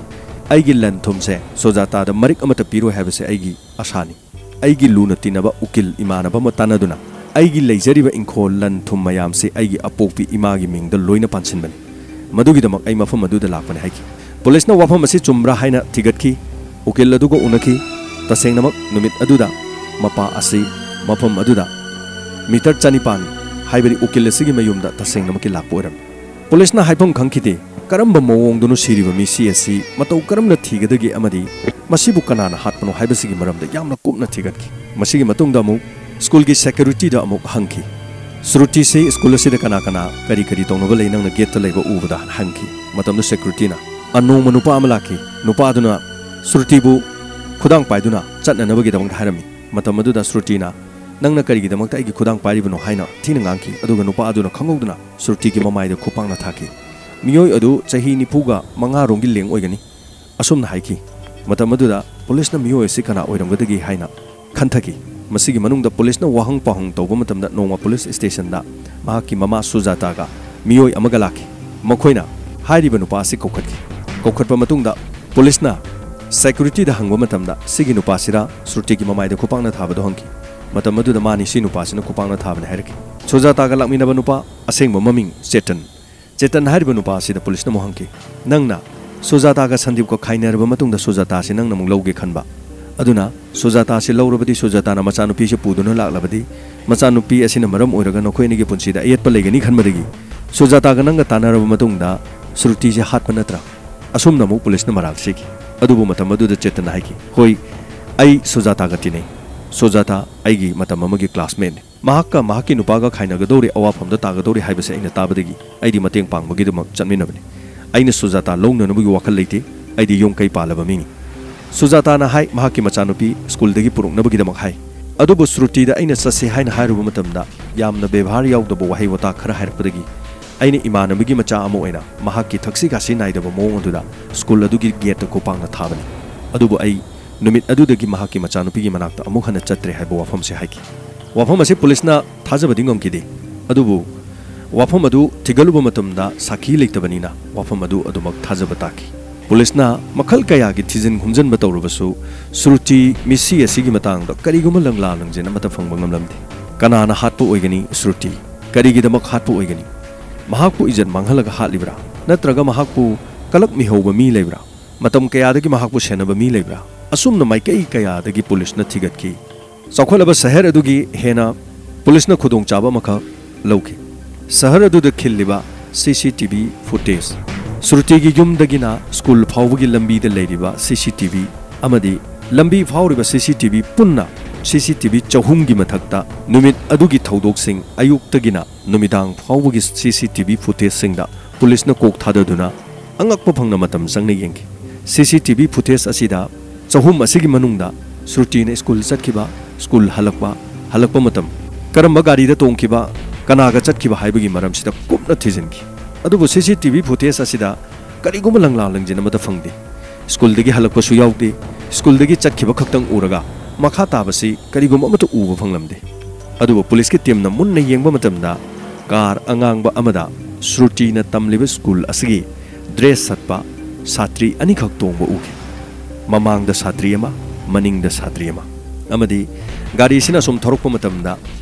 ꯑꯩꯒꯤ ꯂꯟ ꯊꯨꯝꯁꯦ ꯁꯨꯖꯥꯇꯥꯗ ꯃꯔꯤꯛ ꯑꯃꯠꯇ ꯄꯤꯔꯣꯏ ꯍꯥꯏꯕꯁꯦ ꯑꯩꯒꯤ ꯑꯁꯥꯅꯤ꯫ ꯑꯩꯒꯤ ꯂꯨꯅ ꯇꯤꯟꯅꯕ ꯎꯀꯤꯜ ꯏꯃꯥꯟꯅꯕ ꯑꯃ ꯇꯥꯟꯅꯗꯨꯅ ꯑꯩꯒꯤ ꯂꯩꯖꯔꯤꯕ ꯏꯪꯈꯣꯜ, ꯂꯟ ꯊꯨꯝ ꯃꯌꯥꯝꯁꯤ ꯑꯩꯒꯤ ꯑꯄꯣꯛꯄꯤ ꯏꯃꯥꯒꯤ ꯃꯤꯡꯗ ꯂꯣꯏꯅ ꯄꯥꯟꯁꯤꯟꯕꯅꯤ꯫ ꯃꯗꯨꯒꯤꯗꯃꯛ ꯑꯩ ꯃꯐꯝ ꯑꯗꯨꯗ ꯂꯥꯛꯄꯅꯤ ꯍꯥꯏꯈꯤ꯫ ꯄꯨꯂꯤꯁꯅ ꯋꯥꯐꯝ ꯑꯁꯤ ꯆꯨꯝꯕ꯭ꯔꯥ ꯍꯥꯏꯅ ꯊꯤꯒꯠꯈꯤ꯫ ꯎꯀꯤꯜ ꯑꯗꯨꯒ ꯎꯅꯈꯤ꯫ ꯇꯁꯦꯡꯅꯃꯛ ꯅꯨꯃꯤꯠ ꯑꯗꯨꯗ ꯃꯄꯥ ꯑꯁꯤ ꯃꯐꯝ ꯑꯗꯨꯗ ꯃꯤꯇꯔ ꯆꯅꯤꯄꯥꯟ, ꯍꯥꯏꯕꯗꯤ ꯎꯀꯤꯜ ꯑꯁꯤꯒꯤ ꯃꯌꯨꯝꯗ ꯇꯁꯦꯡꯅꯃꯛꯀꯤ ꯂꯥꯛꯄ ꯑꯣꯏꯔꯝꯃꯤ꯫ ꯄꯨꯂꯤꯁꯅ ꯍꯥꯏꯐꯝ ꯈꯪꯈꯤꯗꯦ꯫ ꯀꯔꯝꯕ ꯃꯑꯣꯡꯗꯅꯣ ꯁꯤꯔꯤꯕ ꯃꯤꯁꯤ ꯑꯁꯤ ꯃꯇꯧ ꯀꯔꯝꯅ ꯊꯤꯒꯗꯒꯦ ꯑꯃꯗꯤ ꯃꯁꯤꯕꯨ ꯀꯅꯥꯅ ꯍꯥꯠꯄꯅꯣ ꯍꯥꯏꯕꯁꯤꯒꯤ ꯃꯔꯝꯗ ꯌꯥꯝꯅ ꯀꯨꯞꯅ ꯊꯤꯒꯠꯈꯤ꯫ ꯃꯁꯤꯒꯤ ꯃꯇꯨꯡꯗ ꯑꯃꯨꯛ ꯁ꯭ꯀꯨꯜꯒꯤ ꯁꯦꯀ꯭ꯌꯨꯔꯤꯇꯤꯗ ꯑꯃꯨꯛ ꯍꯪꯈꯤ, "ꯁ꯭ꯔꯨꯇꯤꯁꯤ ꯁ꯭ꯀꯨꯜ ꯑꯁꯤꯗ ꯀꯅꯥ ꯀꯅꯥ ꯀꯔꯤ ꯀꯔꯤ ꯇꯧꯅꯕ ꯂꯩ ꯅꯪꯅ ꯒꯦꯠꯇ ꯂꯩꯕ ꯎꯕꯗ?" ꯍꯪꯈꯤ꯫ ꯃꯇꯝꯗꯨ ꯁꯦꯀ꯭ꯌꯨꯔꯤꯇꯤꯅ, "ꯑ, ꯅꯣꯡꯃ ꯅꯨꯄꯥ ꯑꯃ ꯂꯥꯛꯈꯤ꯫ ꯅꯨꯄꯥ ꯑꯗꯨꯅ ꯁ꯭ꯔꯨꯇꯤꯕꯨ ꯈꯨꯗꯥꯡ ꯄꯥꯏꯗꯨꯅ ꯆꯠꯅꯅꯕꯒꯤꯗꯃꯛꯇ ꯍꯥꯏꯔꯝꯃꯤ꯫ ꯃꯇꯝ ꯑꯗꯨꯗ ꯁ꯭ꯔꯨꯇꯤꯅ, 'ꯅꯪꯅ ꯀꯔꯤꯒꯤꯗꯃꯛꯇ ꯑꯩꯒꯤ ꯈꯨꯗꯥꯡ ꯄꯥꯏꯔꯤꯕꯅꯣ?' ꯍꯥꯏꯅ ꯊꯤꯅ ꯉꯥꯡꯈꯤ꯫ ꯑꯗꯨꯒ ꯅꯨꯄꯥ ꯑꯗꯨꯅ ꯈꯪꯍꯧꯗꯅ ꯁ꯭ꯔꯨꯇꯤꯒꯤ ꯃꯃꯥꯏꯗ ꯈꯨꯄꯥꯛꯅ ꯊꯥꯈꯤ꯫ ꯃꯤꯑꯣꯏ ꯑꯗꯨ ꯆꯍꯤ ꯅꯤꯐꯨꯒ ꯃꯉꯥ ꯔꯣꯝꯒꯤ ꯂꯦꯡ ꯑꯣꯏꯒꯅꯤ꯫ ꯑꯁꯨꯝꯅ ꯍꯥꯏꯈꯤ꯫ ꯃꯇꯝ ꯑꯗꯨꯗ ꯄꯨꯂꯤꯁꯅ ꯃꯤꯑꯣꯏ ꯑꯁꯤ ꯀꯅꯥ ꯑꯣꯏꯔꯝꯒꯗꯒꯦ ꯍꯥꯏꯅ ꯈꯟꯊꯈꯤ꯫ ꯃꯁꯤꯒꯤ ꯃꯅꯨꯡꯗ ꯄꯨꯂꯤꯁꯅ ꯋꯥꯍꯪ ꯄꯥꯎꯍꯪ ꯇꯧꯕ ꯃꯇꯝꯗ ꯅꯣꯡꯃ ꯄꯨꯂꯤꯁ ꯁ꯭ꯇꯦꯁꯟꯗ ꯃꯍꯥꯛꯀꯤ ꯃꯃꯥ ꯁꯨꯖꯥꯇꯥꯒ ꯃꯤꯑꯣꯏ ꯑꯃꯒ ꯂꯥꯛꯈꯤ꯫ ꯃꯈꯣꯏꯅ ꯍꯥꯏꯔꯤꯕ ꯅꯨꯄꯥ ꯑꯁꯤ ꯀꯧꯈꯠꯈꯤ꯫ ꯀꯧꯈꯠꯄ ꯃꯇꯨꯡꯗ ꯄꯨꯂꯤꯁꯅ ꯁꯦꯀ꯭ꯌꯨꯔꯤꯇꯤꯗ ꯍꯪꯕ ꯃꯇꯝꯗ ꯁꯤꯒꯤ ꯅꯨꯄꯥꯁꯤꯔ ꯁ꯭ꯔꯨꯇꯤꯒꯤ ꯃꯃꯥꯏꯗ ꯈꯨꯄꯥꯛꯅ ꯊꯥꯕꯗꯨ ꯍꯪꯈꯤ꯫ ꯃꯇꯝ ꯑꯗꯨꯗ ꯃꯥꯅꯤ ꯁꯤ ꯅꯨꯄꯥꯁꯤꯅ ꯈꯨꯄꯥꯛꯅ ꯊꯥꯕꯅꯤ ꯍꯥꯏꯔꯛꯈꯤ꯫ ꯁꯨꯖꯥꯇꯥꯒ ꯂꯥꯛꯃꯤꯟꯅꯕ ꯅꯨꯄꯥ, ꯑꯁꯦꯡꯕ ꯃꯃꯤꯡ ꯆꯦꯇꯟ꯫ ꯆꯦꯇꯟ ꯍꯥꯏꯔꯤꯕ ꯅꯨꯄꯥ ꯑꯁꯤꯗ ꯄꯨꯂꯤꯁꯅ ꯑꯃꯨꯛ ꯍꯪꯈꯤ, "ꯅꯪꯅ ꯁꯨꯖꯥꯇꯥꯒ ꯁꯟꯗꯤꯞꯀ ꯈꯥꯏꯅꯔꯕ ꯃꯇꯨꯡꯗ ꯁꯨꯖꯥꯇꯥ ꯑꯁꯤ ꯅꯪꯅ ꯑꯃꯨꯛ ꯂꯧꯒꯦ ꯈꯟꯕ꯫ ꯑꯗꯨꯅ ꯁꯨꯖꯥꯇꯥ ꯑꯁꯤ ꯂꯧꯔꯕꯗꯤ ꯁꯨꯖꯥꯇꯥꯅ ꯃꯆꯥꯅꯨꯄꯤꯁꯤ ꯄꯨꯗꯨꯅ ꯂꯥꯛꯂꯕꯗꯤ ꯃꯆꯥꯅꯨꯄꯤ ꯑꯁꯤꯅ ꯃꯔꯝ ꯑꯣꯏꯔꯒ ꯅꯈꯣꯏ ꯑꯅꯤꯒꯤ ꯄꯨꯟꯁꯤꯗ ꯑꯌꯦꯠꯄ ꯂꯩꯒꯅꯤ ꯈꯟꯕꯗꯒꯤ "ꯁꯨꯖꯥꯇꯥꯒ ꯅꯪꯒ ꯇꯥꯟꯅꯔꯕ ꯃꯇꯨꯡꯗ ꯁ꯭ꯔꯨꯇꯤꯁꯦ ꯍꯥꯠꯄ ꯅꯠꯇ꯭ꯔꯥ?" ꯑꯁꯨꯝꯅ ꯑꯃꯨꯛ ꯄꯨꯂꯤꯁꯅ ꯃꯔꯥꯜ ꯁꯤꯈꯤ꯫ ꯑꯗꯨꯕꯨ ꯃꯇꯝ ꯑꯗꯨꯗ ꯆꯦꯇꯟꯅ ꯍꯥꯏꯈꯤ, "ꯍꯣꯏ, ꯑꯩ ꯁꯨꯖꯥꯇꯥꯒ ꯇꯤꯟꯅꯩ꯫ ꯁꯨꯖꯥꯇꯥ ꯑꯩꯒꯤ ꯃꯇꯝ ꯑꯃꯒꯤ ꯀ꯭ꯂꯥꯁꯃꯦꯠꯅꯤ꯫ ꯃꯍꯥꯛꯀ ꯃꯍꯥꯛꯀꯤ ꯅꯨꯄꯥꯒ ꯈꯥꯏꯅꯒꯗꯧꯔꯦ, ꯑꯋꯥꯐꯝꯗ ꯇꯥꯒꯗꯧꯔꯦ ꯍꯥꯏꯕꯁꯦ ꯑꯩꯅ ꯇꯥꯕꯗꯒꯤ ꯑꯩꯗꯤ ꯃꯇꯦꯡ ꯄꯥꯡꯕꯒꯤꯗꯃꯛ ꯆꯠꯃꯤꯟꯅꯕꯅꯤ꯫ ꯑꯩꯅ ꯁꯨꯖꯥꯇꯥ ꯂꯧꯅꯅꯕꯒꯤ ꯋꯥꯈꯜ ꯂꯩꯇꯦ꯫ ꯑꯩꯗꯤ ꯌꯨꯝ ꯀꯩ ꯄꯥꯜꯂꯕ ꯃꯤꯅꯤ꯫" ꯁꯨꯖꯥꯇꯥꯅ ꯍꯥꯏ, ꯃꯍꯥꯛꯀꯤ ꯃꯆꯥꯅꯨꯄꯤ ꯁ꯭ꯀꯨꯜꯗꯒꯤ ꯄꯨꯔꯛꯅꯕꯒꯤꯗꯃꯛ ꯍꯥꯏ꯫ ꯑꯗꯨꯕꯨ ꯁ꯭ꯔꯨꯇꯤꯗ ꯑꯩꯅ ꯆꯠꯁꯦ ꯍꯥꯏꯅ ꯍꯥꯏꯔꯨꯕ ꯃꯇꯝꯗ ꯌꯥꯝꯅ ꯕꯦꯕꯥꯔ ꯌꯥꯎꯗꯕ ꯋꯥꯍꯩ ꯋꯥꯇꯥ ꯈꯔ ꯍꯥꯏꯔꯛꯄꯗꯒꯤ ꯑꯩꯅ ꯏꯃꯥꯟꯅꯕꯒꯤ ꯃꯆꯥ ꯑꯃ ꯑꯣꯏꯅ ꯃꯍꯥꯛꯀꯤ ꯊꯛꯁꯤ ꯈꯥꯁꯤ ꯅꯥꯏꯗꯕ ꯃꯑꯣꯡ ꯑꯗꯨꯗ ꯁ꯭ꯀꯨꯜ ꯑꯗꯨꯒꯤ ꯒꯦꯠꯇ ꯈꯨꯄꯥꯛꯅ ꯊꯥꯕꯅꯤ꯫ ꯑꯗꯨꯕꯨ ꯑꯩ ꯅꯨꯃꯤꯠ ꯑꯗꯨꯗꯒꯤ ꯃꯍꯥꯛꯀꯤ ꯃꯆꯥꯅꯨꯄꯤꯒꯤ ꯃꯅꯥꯛꯇ ꯑꯃꯨꯛ ꯍꯟꯅ ꯆꯠꯇ꯭ꯔꯦ ꯍꯥꯏꯕ ꯋꯥꯐꯝꯁꯦ ꯍꯥꯏꯈꯤ꯫ ꯋꯥꯐꯝ ꯑꯁꯤ ꯄꯨꯂꯤꯁꯅ ꯊꯥꯖꯕꯗꯤ ꯉꯝꯈꯤꯗꯦ꯫ ꯑꯗꯨꯕꯨ ꯋꯥꯐꯝ ꯑꯗꯨ ꯊꯤꯒꯠꯂꯨꯕ ꯃꯇꯝꯗ ꯁꯥꯈꯤ ꯂꯩꯇꯕꯅꯤꯅ ꯋꯥꯐꯝ ꯑꯗꯨ ꯑꯗꯨꯃꯛ ꯊꯥꯖꯕ ꯇꯥꯈꯤ꯫ ꯄꯨꯂꯤꯁꯅ ꯃꯈꯜ ꯀꯌꯥꯒꯤ ꯊꯤꯖꯤꯟ ꯈꯨꯝꯖꯤꯟꯕ ꯇꯧꯔꯕꯁꯨ ꯁ꯭ꯔꯨꯇꯤ ꯃꯤꯁꯤ ꯑꯁꯤꯒꯤ ꯃꯇꯥꯡꯗ ꯀꯔꯤꯒꯨꯝꯕ ꯂꯪꯂꯥ ꯂꯪꯖꯦꯟ ꯑꯃꯠꯇ ꯐꯪꯕ ꯉꯝꯂꯝꯗꯦ꯫ ꯀꯅꯥꯅ ꯍꯥꯠꯄ ꯑꯣꯏꯒꯅꯤ ꯁ꯭ꯔꯨꯇꯤ? ꯀꯔꯤꯒꯤꯗꯃꯛ ꯍꯥꯠꯄ ꯑꯣꯏꯒꯅꯤ? ꯃꯍꯥꯛꯄꯨ ꯏꯖꯠ ꯃꯥꯡꯍꯜꯂꯒ ꯍꯥꯠꯂꯤꯕ꯭ꯔꯥ? ꯅꯠꯇ꯭ꯔꯒ ꯃꯍꯥꯛꯄꯨ ꯀꯂꯛ ꯃꯤꯍꯧꯕ ꯃꯤ ꯂꯩꯕ꯭ꯔꯥ? ꯃꯇꯝ ꯀꯌꯥꯗꯒꯤ ꯃꯍꯥꯛꯄꯨ ꯁꯦꯟꯅꯕ ꯃꯤ ꯂꯩꯕ꯭ꯔꯥ? ꯑꯁꯨꯝꯅ ꯃꯥꯏꯀꯩ ꯀꯌꯥꯗꯒꯤ ꯄꯨꯂꯤꯁꯅ ꯊꯤꯒꯠꯈꯤ꯫ ꯆꯥꯎꯈꯠꯂꯕ ꯁꯍꯔ ꯑꯗꯨꯒꯤ ꯍꯦꯟꯅ ꯄꯨꯂꯤꯁꯅ ꯈꯨꯗꯣꯡꯆꯥꯕ ꯑꯃꯈꯛ ꯂꯧꯈꯤ꯫ ꯁꯍꯔ ꯑꯗꯨꯗ ꯈꯤꯜꯂꯤꯕ C C T V footage, ꯁ꯭ꯔꯨꯇꯤꯒꯤ ꯌꯨꯝꯗꯒꯤꯅ ꯁ꯭ꯀꯨꯜ ꯐꯥꯎꯕꯒꯤ ꯂꯝꯕꯤꯗ ꯂꯩꯔꯤꯕ ꯁꯤ ꯁꯤ ꯇꯤ ꯚꯤ ꯑꯃꯗꯤ ꯂꯝꯕꯤ ꯐꯥꯎꯔꯤꯕ ꯁꯤ ꯁꯤ ꯇꯤ ꯚꯤ ꯄꯨꯟꯅ ꯁꯤ ꯁꯤ ꯇꯤ ꯚꯤ ꯆꯍꯨꯝꯒꯤ ꯃꯊꯛꯇ ꯅꯨꯃꯤꯠ ꯑꯗꯨꯒꯤ ꯊꯧꯗꯣꯛꯁꯤꯡ ꯑꯌꯨꯛꯇꯒꯤꯅ ꯅꯨꯃꯤꯗꯥꯡ ꯐꯥꯎꯕꯒꯤ ꯁꯤ ꯁꯤ ꯇꯤ ꯚꯤ ꯐꯨꯇꯦꯖꯁꯤꯡꯗ ꯄꯨꯂꯤꯁꯅ ꯀꯣꯛ ꯊꯥꯗꯗꯨꯅ ꯑꯉꯛꯄ ꯐꯪꯅ ꯃꯇꯝ ꯆꯪꯅ ꯌꯦꯡꯈꯤ꯫ ꯁꯤ ꯁꯤ ꯇꯤ ꯚꯤ ꯐꯨꯇꯦꯖ ꯑꯁꯤꯗ ꯆꯍꯨꯝ ꯑꯁꯤꯒꯤ ꯃꯅꯨꯡꯗ ꯁ꯭ꯔꯨꯇꯤꯅ ꯁ꯭ꯀꯨꯜ ꯆꯠꯈꯤꯕ, ꯁ꯭ꯀꯨꯜ ꯍꯜꯂꯛꯄ, ꯍꯜꯂꯛꯄ ꯃꯇꯝ, ꯀꯔꯝꯕ ꯒꯥꯔꯤꯗ ꯇꯣꯡꯈꯤꯕ, ꯀꯅꯥꯒ ꯆꯠꯈꯤꯕ ꯍꯥꯏꯕꯒꯤ ꯃꯔꯝꯁꯤꯗ ꯀꯨꯞꯅ ꯊꯤꯖꯤꯟꯈꯤ꯫ ꯑꯗꯨꯕꯨ ꯁꯤ ꯁꯤ ꯇꯤ ꯚꯤ ꯐꯨꯇꯦꯖ ꯑꯁꯤꯗ ꯀꯔꯤꯒꯨꯝꯕ ꯂꯪꯂꯥ ꯂꯪꯖꯤꯟ ꯑꯃꯠꯇ ꯐꯪꯗꯦ꯫ ꯁ꯭ꯀꯨꯜꯗꯒꯤ ꯍꯜꯂꯛꯄꯁꯨ ꯌꯥꯎꯗꯦ꯫ ꯁ꯭ꯀꯨꯜꯗꯒꯤ ꯆꯠꯈꯤꯕ ꯈꯛꯇꯪ ꯎꯔꯒ ꯃꯈꯥ ꯇꯥꯕꯁꯤ ꯀꯔꯤꯒꯨꯝꯕ ꯑꯃꯠꯇ ꯎꯕ ꯐꯪꯂꯝꯗꯦ꯫ ꯑꯗꯨꯕꯨ ꯄꯨꯂꯤꯁꯀꯤ ꯇꯤꯝꯅ ꯃꯨꯟꯅ ꯌꯦꯡꯕ ꯃꯇꯝꯗ ꯀꯥꯔ ꯑꯉꯥꯡꯕ ꯑꯃꯗ ꯁ꯭ꯔꯨꯇꯤꯅ ꯇꯝꯂꯤꯕ ꯁ꯭ꯀꯨꯜ ꯑꯁꯤꯒꯤ ꯗ꯭ꯔꯦꯁ ꯁꯠꯄ ꯁꯥꯇ꯭ꯔꯤ ꯑꯅꯤꯈꯛ ꯇꯣꯡꯕ ꯎꯈꯤ꯫ ꯃꯃꯥꯡꯗ ꯁꯥꯇ꯭ꯔꯤ ꯑꯃ, ꯃꯅꯤꯡꯗ ꯁꯥꯇ꯭ꯔꯤ ꯑꯃ꯫ ꯑꯃꯗꯤ ꯒꯥꯔꯤꯁꯤꯅ ꯑꯁꯨꯝ ꯊꯧꯔꯛꯄ ꯃꯇꯝꯗ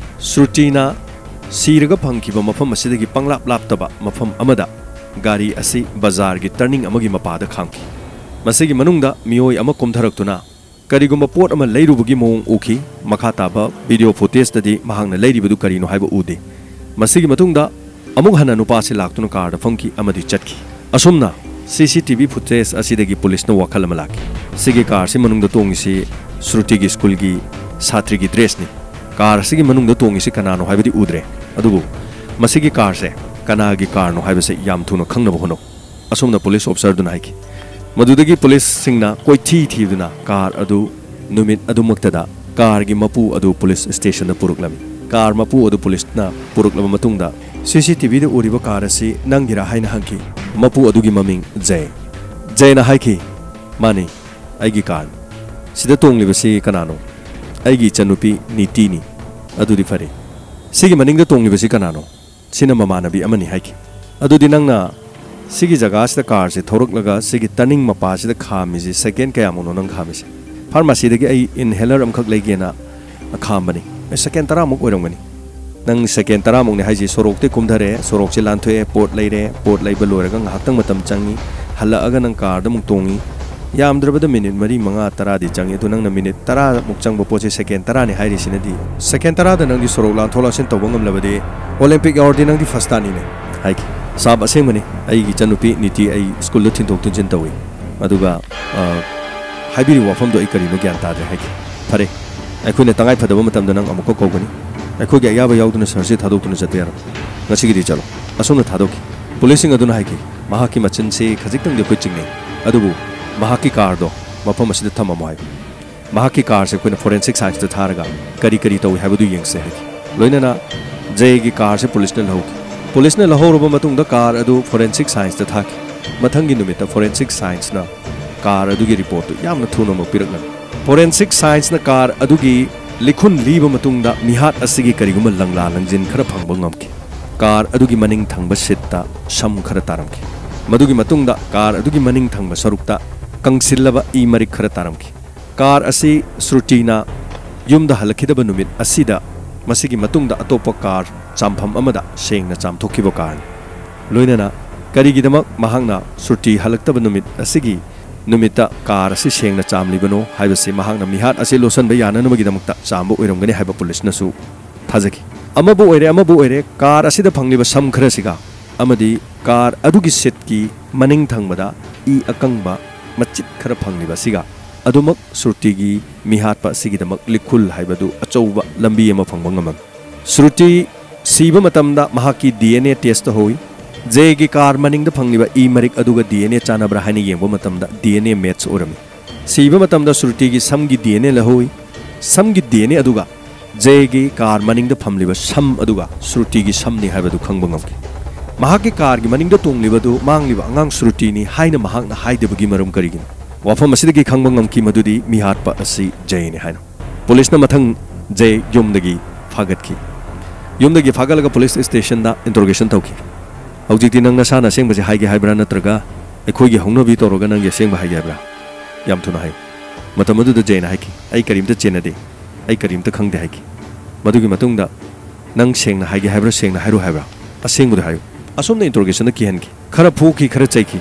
ꯁ꯭ꯔꯨꯇꯤꯅ ꯁꯤꯔꯒ ꯐꯪꯈꯤꯕ ꯃꯐꯝ ꯑꯁꯤꯗꯒꯤ ꯄꯪꯂꯥꯞ ꯂꯥꯞꯇꯕ ꯃꯐꯝ ꯑꯃꯗ ꯒꯥꯔꯤ ꯑꯁꯤ ꯕꯖꯥꯔꯒꯤ ꯇꯔꯅꯤꯡ ꯑꯃꯒꯤ ꯃꯄꯥꯗ ꯈꯥꯝꯈꯤ꯫ ꯃꯁꯤꯒꯤ ꯃꯅꯨꯡꯗ ꯃꯤꯑꯣꯏ ꯑꯃ ꯀꯨꯝꯊꯔꯛꯇꯨꯅ ꯀꯔꯤꯒꯨꯝꯕ ꯄꯣꯠ ꯑꯃ ꯂꯩꯔꯨꯕꯒꯤ ꯃꯑꯣꯡ ꯎꯈꯤ꯫ ꯃꯈꯥ ꯇꯥꯕ ꯚꯤꯗꯤꯑꯣ ꯐꯨꯇꯦꯖꯇꯗꯤ ꯃꯍꯥꯛꯅ ꯂꯩꯔꯤꯕꯗꯨ ꯀꯔꯤꯅꯣ ꯍꯥꯏꯕ ꯎꯗꯦ꯫ ꯃꯁꯤꯒꯤ ꯃꯇꯨꯡꯗ ꯑꯃꯨꯛ ꯍꯟꯅ ꯅꯨꯄꯥꯁꯤ ꯂꯥꯛꯇꯨꯅ ꯀꯥꯔꯗ ꯐꯝꯈꯤ ꯑꯃꯗꯤ ꯆꯠꯈꯤ꯫ ꯑꯁꯨꯝꯅ ꯁꯤ ꯁꯤ ꯇꯤ ꯚꯤ ꯐꯨꯇꯦꯖ ꯑꯁꯤꯗꯒꯤ ꯄꯨꯂꯤꯁꯅ ꯋꯥꯈꯜ ꯑꯃ ꯂꯥꯛꯈꯤ꯫ ꯁꯤꯒꯤ ꯀꯥꯔꯁꯤ ꯃꯅꯨꯡꯗ ꯇꯣꯡꯉꯤꯁꯤ ꯁ꯭ꯔꯨꯇꯤꯒꯤ ꯁ꯭ꯀꯨꯜꯒꯤ ꯁꯥꯇ꯭ꯔꯤꯒꯤ ꯗ꯭ꯔꯦꯁꯅꯤ꯫ ꯀꯥꯔ ꯑꯁꯤꯒꯤ ꯃꯅꯨꯡꯗ ꯇꯣꯡꯉꯤꯁꯤ ꯀꯅꯥꯅꯣ ꯍꯥꯏꯕꯗꯤ ꯎꯗ꯭ꯔꯦ, ꯑꯗꯨꯕꯨ ꯃꯁꯤꯒꯤ ꯀꯥꯔꯁꯦ ꯀꯅꯥꯒꯤ ꯀꯥꯔꯅꯣ ꯍꯥꯏꯕꯁꯦ ꯌꯥꯝ ꯊꯨꯅ ꯈꯪꯅꯕ ꯍꯣꯠꯅꯧ꯫ ꯑꯁꯨꯝꯅ ꯄꯨꯂꯤꯁ ꯑꯣꯐꯤꯁꯔꯗꯨꯅ ꯍꯥꯏꯈꯤ꯫ ꯃꯗꯨꯗꯒꯤ ꯄꯨꯂꯤꯁꯁꯤꯡꯅ ꯀꯣꯏꯊꯤ ꯊꯤꯗꯨꯅ ꯀꯥꯔ ꯑꯗꯨ ꯅꯨꯃꯤꯠ ꯑꯗꯨꯃꯛꯇꯗ ꯀꯥꯔꯒꯤ ꯃꯄꯨ ꯑꯗꯨ ꯄꯨꯂꯤꯁ ꯁ꯭ꯇꯦꯁꯟꯗ ꯄꯨꯔꯛꯂꯝꯃꯤ꯫ ꯀꯥꯔ ꯃꯄꯨ ꯑꯗꯨ ꯄꯨꯂꯤꯁꯅ ꯄꯨꯔꯛꯂꯕ ꯃꯇꯨꯡꯗ ꯁꯤ ꯁꯤ ꯇꯤ ꯚꯤꯗ ꯎꯔꯤꯕ ꯀꯥꯔ ꯑꯁꯤ ꯅꯪꯒꯤꯔꯥ ꯍꯥꯏꯅ ꯍꯪꯈꯤ꯫ ꯃꯄꯨ ꯑꯗꯨꯒꯤ ꯃꯃꯤꯡ ꯖꯦ꯫ ꯖꯦꯅ ꯍꯥꯏꯈꯤ, "ꯃꯥꯅꯤ, ꯑꯩꯒꯤ ꯀꯥꯔꯅꯤ꯫ ꯁꯤꯗ ꯇꯣꯡꯂꯤꯕꯁꯤ ꯀꯅꯥꯅꯣ?" "ꯑꯩꯒꯤ ꯏꯆꯟꯅꯨꯄꯤ ꯅꯤꯇꯤꯅꯤ꯫" "ꯑꯗꯨꯗꯤ ꯐꯔꯦ꯫ ꯁꯤꯒꯤ ꯃꯅꯤꯡꯗ ꯇꯣꯡꯂꯤꯕꯁꯤ ꯀꯅꯥꯅꯣ?" "ꯁꯤꯅ ꯃꯃꯥꯟꯅꯕꯤ ꯑꯃꯅꯤ" ꯍꯥꯏꯈꯤ꯫ "ꯑꯗꯨꯗꯤ ꯅꯪꯅ ꯁꯤꯒꯤ ꯖꯒꯥꯁꯤꯗ ꯀꯥꯔꯁꯦ ꯊꯧꯔꯛꯂꯒ ꯁꯤꯒꯤ ꯇꯔꯅꯤꯡ ꯃꯄꯥꯁꯤꯗ ꯈꯥꯝꯃꯤꯁꯤ ꯁꯦꯀꯦꯟ ꯀꯌꯥꯃꯨꯛꯅꯣ ꯅꯪ ꯈꯥꯝꯃꯤꯁꯦ?" "ꯐꯥꯔꯃꯥꯁꯤꯗꯒꯤ ꯑꯩ ꯏꯟꯍꯦꯂꯔ ꯑꯃꯈꯛ ꯂꯩꯒꯦꯅ ꯈꯥꯝꯕꯅꯤ꯫" "ꯑꯦ, ꯁꯦꯀꯦꯟ ꯇꯔꯥꯃꯨꯛ ꯑꯣꯏꯔꯝꯒꯅꯤ꯫" "ꯅꯪ ꯁꯦꯀꯦꯟ ꯇꯔꯥꯃꯨꯛꯅꯤ ꯍꯥꯏꯁꯤ, ꯁꯣꯔꯣꯛꯇꯩ ꯀꯨꯝꯊꯔꯦ, ꯁꯣꯔꯣꯛꯁꯦ ꯂꯥꯟꯊꯣꯛꯑꯦ, ꯄꯣꯠ ꯂꯩꯔꯦ, ꯄꯣꯠ ꯂꯩꯕ ꯂꯣꯏꯔꯒ ꯉꯥꯏꯍꯥꯛꯇꯪ ꯃꯇꯝ ꯆꯪꯉꯤ, ꯍꯜꯂꯛꯑꯒ ꯅꯪ ꯀꯥꯔꯗ ꯑꯃꯨꯛ ꯇꯣꯡꯉꯤ, ꯌꯥꯝꯗ꯭ꯔꯕꯗ ꯃꯤꯅꯤꯠ ꯃꯔꯤ, ꯃꯉꯥ, ꯇꯔꯥꯗꯤ ꯆꯪꯉꯤ꯫ ꯑꯗꯨ ꯅꯪꯅ ꯃꯤꯅꯤꯠ ꯇꯔꯥꯃꯨꯛ ꯆꯪꯕ ꯄꯣꯠꯁꯦ ꯁꯦꯀꯦꯟ ꯇꯔꯥꯅꯤ ꯍꯥꯏꯔꯤꯁꯤꯅꯗꯤ, ꯁꯦꯀꯦꯟ ꯇꯔꯥꯗ ꯅꯪꯗꯤ ꯁꯣꯔꯣꯛ ꯂꯥꯟꯊꯣꯛ ꯂꯥꯟꯁꯤꯟ ꯇꯧꯕ ꯉꯝꯂꯕꯗꯤ ꯑꯣꯂꯦꯝꯄꯤꯛ ꯌꯥꯎꯔꯗꯤ ꯅꯪꯗꯤ ꯐꯥꯔꯁ ꯇꯥꯅꯤꯅꯦ" ꯍꯥꯏꯈꯤ꯫ "ꯁꯥꯕ, ꯑꯁꯦꯡꯕꯅꯤ, ꯑꯩꯒꯤ ꯏꯆꯟꯅꯨꯄꯤ ꯅꯤꯇꯤ ꯑꯩ ꯁ꯭ꯀꯨꯜꯗ ꯊꯤꯟꯗꯣꯛ ꯊꯤꯟꯖꯤꯟ ꯇꯧꯏ, ꯑꯗꯨꯒ, ꯑ, ꯍꯥꯏꯕꯤꯔꯤꯕ ꯋꯥꯐꯝꯗꯣ ꯑꯩ ꯀꯔꯤꯅꯣ ꯒ꯭ꯌꯥꯟ ꯇꯥꯗ꯭ꯔꯦ" ꯍꯥꯏꯈꯤ꯫ "ꯐꯔꯦ, ꯑꯩꯈꯣꯏꯅ ꯇꯉꯥꯏ ꯐꯗꯕ ꯃꯇꯝꯗ ꯅꯪ ꯑꯃꯨꯛꯀ ꯀꯧꯒꯅꯤ꯫ ꯑꯩꯈꯣꯏꯒꯤ ꯑꯌꯥꯕ ꯌꯥꯎꯗꯅ ꯁꯍꯔꯁꯤ ꯊꯥꯗꯣꯛꯇꯨꯅ ꯆꯠꯄ ꯌꯥꯔꯣꯏ꯫ ꯉꯁꯤꯒꯤꯗꯤ ꯆꯠꯂꯣ꯫" ꯑꯁꯨꯝꯅ ꯊꯥꯗꯣꯛꯈꯤ꯫ ꯄꯨꯂꯤꯁꯁꯤꯡ ꯑꯗꯨꯅ ꯍꯥꯏꯈꯤ, "ꯃꯍꯥꯛꯀꯤ ꯃꯆꯤꯟꯁꯤ ꯈꯖꯤꯛꯇꯪꯗꯤ ꯑꯩꯈꯣꯏ ꯆꯤꯡꯅꯩ, ꯑꯗꯨꯕꯨ ꯃꯍꯥꯛꯀꯤ ꯀꯥꯔꯗꯣ ꯃꯐꯝ ꯑꯁꯤꯗ ꯊꯝꯃꯝꯃꯣ ꯍꯥꯏꯌꯨ꯫ ꯃꯍꯥꯛꯀꯤ ꯀꯥꯔꯁꯦ ꯑꯩꯈꯣꯏꯅ ꯐꯣꯔꯦꯟꯁꯤꯛ ꯁꯥꯏꯟꯁꯇ ꯊꯥꯔꯒ ꯀꯔꯤ ꯀꯔꯤ ꯇꯧꯏ ꯍꯥꯏꯕꯗꯨ ꯌꯦꯡꯁꯦ" ꯍꯥꯏꯈꯤ꯫ ꯂꯣꯏꯅꯅ ꯖꯦꯒꯤ ꯀꯥꯔꯁꯦ ꯄꯨꯂꯤꯁꯅ ꯂꯧꯍꯧꯈꯤ꯫ ꯄꯨꯂꯤꯁꯅ ꯂꯧꯍꯧꯔꯕ ꯃꯇꯨꯡꯗ ꯀꯥꯔ ꯑꯗꯨ ꯐꯣꯔꯦꯟꯁꯤꯛ ꯁꯥꯏꯟꯁꯇ ꯊꯥꯈꯤ꯫ ꯃꯊꯪꯒꯤ ꯅꯨꯃꯤꯠꯇ ꯐꯣꯔꯦꯟꯁꯤꯛ ꯁꯥꯏꯟꯁꯅ ꯀꯥꯔ ꯑꯗꯨꯒꯤ ꯔꯤꯄꯣꯔꯠꯇꯨ ꯌꯥꯝꯅ ꯊꯨꯅꯃꯛ ꯄꯤꯔꯛꯂꯝꯃꯤ꯫ ꯐꯣꯔꯦꯟꯁꯤꯛ ꯁꯥꯏꯟꯁꯅ ꯀꯥꯔ ꯑꯗꯨꯒꯤ ꯂꯤꯈꯨꯟ ꯂꯤꯕ ꯃꯇꯨꯡꯗ ꯃꯤꯍꯥꯠ ꯑꯁꯤꯒꯤ ꯀꯔꯤꯒꯨꯝꯕ ꯂꯪꯂꯥ ꯂꯪꯖꯤꯟ ꯈꯔ ꯐꯪꯕ ꯉꯝꯈꯤ꯫ ꯀꯥꯔ ꯑꯗꯨꯒꯤ ꯃꯅꯤꯡ ꯊꯪꯕ ꯁꯤꯠꯇ ꯁꯝ ꯈꯔ ꯇꯥꯔꯝꯈꯤ꯫ ꯃꯗꯨꯒꯤ ꯃꯇꯨꯡꯗ ꯀꯥꯔ ꯑꯗꯨꯒꯤ ꯃꯅꯤꯡ ꯊꯪꯕ ꯁꯔꯨꯛꯇ ꯀꯪꯁꯤꯜꯂꯕ ꯏ ꯃꯔꯤꯛ ꯈꯔ ꯇꯥꯔꯝꯈꯤ꯫ ꯀꯥꯔ ꯑꯁꯤ ꯁ꯭ꯔꯨꯇꯤꯅ ꯌꯨꯝꯗ ꯍꯜꯂꯛꯈꯤꯗꯕ ꯅꯨꯃꯤꯠ ꯑꯁꯤꯗ ꯃꯁꯤꯒꯤ ꯃꯇꯨꯡꯗ ꯑꯇꯣꯞꯄ ꯀꯥꯔ ꯆꯥꯝꯐꯝ ꯑꯃꯗ ꯁꯦꯡꯅ ꯆꯥꯝꯊꯣꯛꯈꯤꯕ ꯀꯥꯔꯅꯤ꯫ ꯂꯣꯏꯅꯅ ꯀꯔꯤꯒꯤꯗꯃꯛ ꯃꯍꯥꯛꯅ ꯁ꯭ꯔꯨꯇꯤ ꯍꯜꯂꯛꯇꯕ ꯅꯨꯃꯤꯠ ꯑꯁꯤꯒꯤ ꯅꯨꯃꯤꯠꯇ ꯀꯥꯔ ꯑꯁꯤ ꯁꯦꯡꯅ ꯆꯥꯝꯂꯤꯕꯅꯣ ꯍꯥꯏꯕꯁꯤ ꯃꯍꯥꯛꯅ ꯃꯤꯍꯥꯠ ꯑꯁꯤ ꯂꯣꯠꯁꯤꯟꯕ ꯌꯥꯅꯅꯕꯒꯤꯗꯃꯛꯇ ꯆꯥꯝꯕ ꯑꯣꯏꯔꯝꯒꯅꯤ ꯍꯥꯏꯕ ꯄꯨꯂꯤꯁꯅꯁꯨ ꯊꯥꯖꯈꯤ꯫ ꯑꯃꯕꯨ ꯑꯣꯏꯔꯦ, ꯑꯃꯕꯨ ꯑꯣꯏꯔꯦ, ꯀꯥꯔ ꯑꯁꯤꯗ ꯐꯪꯂꯤꯕ ꯁꯝ ꯈꯔꯁꯤꯒ ꯑꯃꯗꯤ ꯀꯥꯔ ꯑꯗꯨꯒꯤ ꯁꯤꯠꯀꯤ ꯃꯅꯤꯡ ꯊꯪꯕꯗ ꯏ ꯑꯀꯪꯕ ꯃꯆꯤꯠ ꯈꯔ ꯐꯪꯂꯤꯕ ꯑꯁꯤꯒ ꯑꯗꯨꯃꯛ ꯁ꯭ꯔꯨꯇꯤꯒꯤ ꯃꯤꯍꯥꯠꯄ ꯑꯁꯤꯒꯤꯗꯃꯛ ꯂꯤꯈꯨꯜ ꯍꯥꯏꯕꯗꯨ ꯑꯆꯧꯕ ꯂꯝꯕꯤ ꯑꯃ ꯐꯪꯕ ꯉꯝꯃꯝꯃꯤ꯫ ꯁ꯭ꯔꯨꯇꯤ ꯁꯤꯕ ꯃꯇꯝꯗ ꯃꯍꯥꯛꯀꯤ ꯗꯤ ꯑꯦꯟ ꯑꯦ ꯇꯦꯁ ꯇꯧꯍꯧꯏ꯫ ꯖꯦꯒꯤ ꯀꯥꯔ ꯃꯅꯤꯡꯗ ꯐꯪꯂꯤꯕ ꯏ ꯃꯔꯤꯛ ꯑꯗꯨꯒ ꯗꯤ ꯑꯦꯟ ꯑꯦ ꯆꯥꯟꯅꯕ꯭ꯔꯥ ꯍꯥꯏꯅ ꯌꯦꯡꯕ ꯃꯇꯝꯗ ꯗꯤ ꯑꯦꯟ ꯑꯦ ꯃꯦꯠꯆ ꯑꯣꯏꯔꯝꯃꯤ꯫ ꯁꯤꯕ ꯃꯇꯝꯗ ꯁ꯭ꯔꯨꯇꯤꯒꯤ ꯁꯝꯒꯤ ꯗꯤ ꯑꯦꯟ ꯑꯦ ꯂꯧꯍꯧꯏ꯫ ꯁꯝꯒꯤ ꯗꯤ ꯑꯦꯟ ꯑꯦ ꯑꯗꯨꯒ ꯖꯦꯒꯤ ꯀꯥꯔ ꯃꯅꯤꯡꯗ ꯐꯝꯂꯤꯕ ꯁꯝ ꯑꯗꯨꯒ ꯁ꯭ꯔꯨꯇꯤꯒꯤ ꯁꯝꯅꯤ ꯍꯥꯏꯕꯗꯨ ꯈꯪꯕ ꯉꯝꯈꯤ꯫ ꯃꯍꯥꯛꯀꯤ ꯀꯥꯔꯒꯤ ꯃꯅꯤꯡꯗ ꯇꯣꯡꯂꯤꯕꯗꯨ ꯃꯥꯡꯂꯤꯕ ꯑꯉꯥꯡ ꯁ꯭ꯔꯨꯇꯤꯅꯤ ꯍꯥꯏꯅ ꯃꯍꯥꯛꯅ ꯍꯥꯏꯗꯕꯒꯤ ꯃꯔꯝ ꯀꯔꯤꯒꯤꯅꯣ? ꯋꯥꯐꯝ ꯑꯁꯤꯗꯒꯤ ꯈꯪꯕ ꯉꯝꯈꯤ ꯃꯗꯨꯗꯤ ꯃꯤꯍꯥꯠꯄ ꯑꯁꯤ ꯖꯦꯅꯤ ꯍꯥꯏꯅ꯫ ꯄꯨꯂꯤꯁꯅ ꯃꯊꯪ ꯖꯦ ꯌꯨꯝꯗꯒꯤ ꯐꯥꯒꯠꯈꯤ꯫ ꯌꯨꯝꯗꯒꯤ ꯐꯥꯒꯠꯂꯒ ꯄꯨꯂꯤꯁ ꯁ꯭ꯇꯦꯁꯟꯗ ꯏꯟꯇꯔꯣꯒꯦꯁꯟ ꯇꯧꯈꯤ꯫ "ꯍꯧꯖꯤꯛꯇꯤ ꯅꯪ ꯅꯁꯥꯅ ꯑꯁꯦꯡꯕꯁꯦ ꯍꯥꯏꯒꯦ ꯍꯥꯏꯕ꯭ꯔꯥ, ꯅꯠꯇ꯭ꯔꯒ ꯑꯩꯈꯣꯏꯒꯤ ꯍꯧꯅꯕꯤ ꯇꯧꯔꯒ ꯅꯪꯒꯤ ꯑꯁꯦꯡꯕ ꯍꯥꯏꯒꯦ ꯍꯥꯏꯕ꯭ꯔꯥ? ꯌꯥꯝ ꯊꯨꯅ ꯍꯥꯏꯌꯨ꯫" ꯃꯇꯝ ꯑꯗꯨꯗ ꯖꯦꯅ ꯍꯥꯏꯈꯤ, "ꯑꯩ ꯀꯔꯤꯝꯇ ꯆꯦꯟꯅꯗꯦ, ꯑꯩ ꯀꯔꯤꯝꯇ ꯈꯪꯗꯦ" ꯍꯥꯏꯈꯤ꯫ ꯃꯗꯨꯒꯤ ꯃꯇꯨꯡꯗ, "ꯅꯪ ꯁꯦꯡꯅ ꯍꯥꯏꯒꯦ ꯍꯥꯏꯕ꯭ꯔꯥ, ꯁꯦꯡꯅ ꯍꯥꯏꯔꯣꯏ ꯍꯥꯏꯕ꯭ꯔꯥ? ꯑꯁꯦꯡꯕꯗꯨ ꯍꯥꯏꯌꯨ꯫" ꯑꯁꯨꯝꯅ ꯏꯟꯇꯔꯣꯒꯦꯁꯟꯗ ꯀꯤꯍꯟꯈꯤ꯫ ꯈꯔ ꯐꯨꯈꯤ, ꯈꯔ ꯆꯩꯈꯤ꯫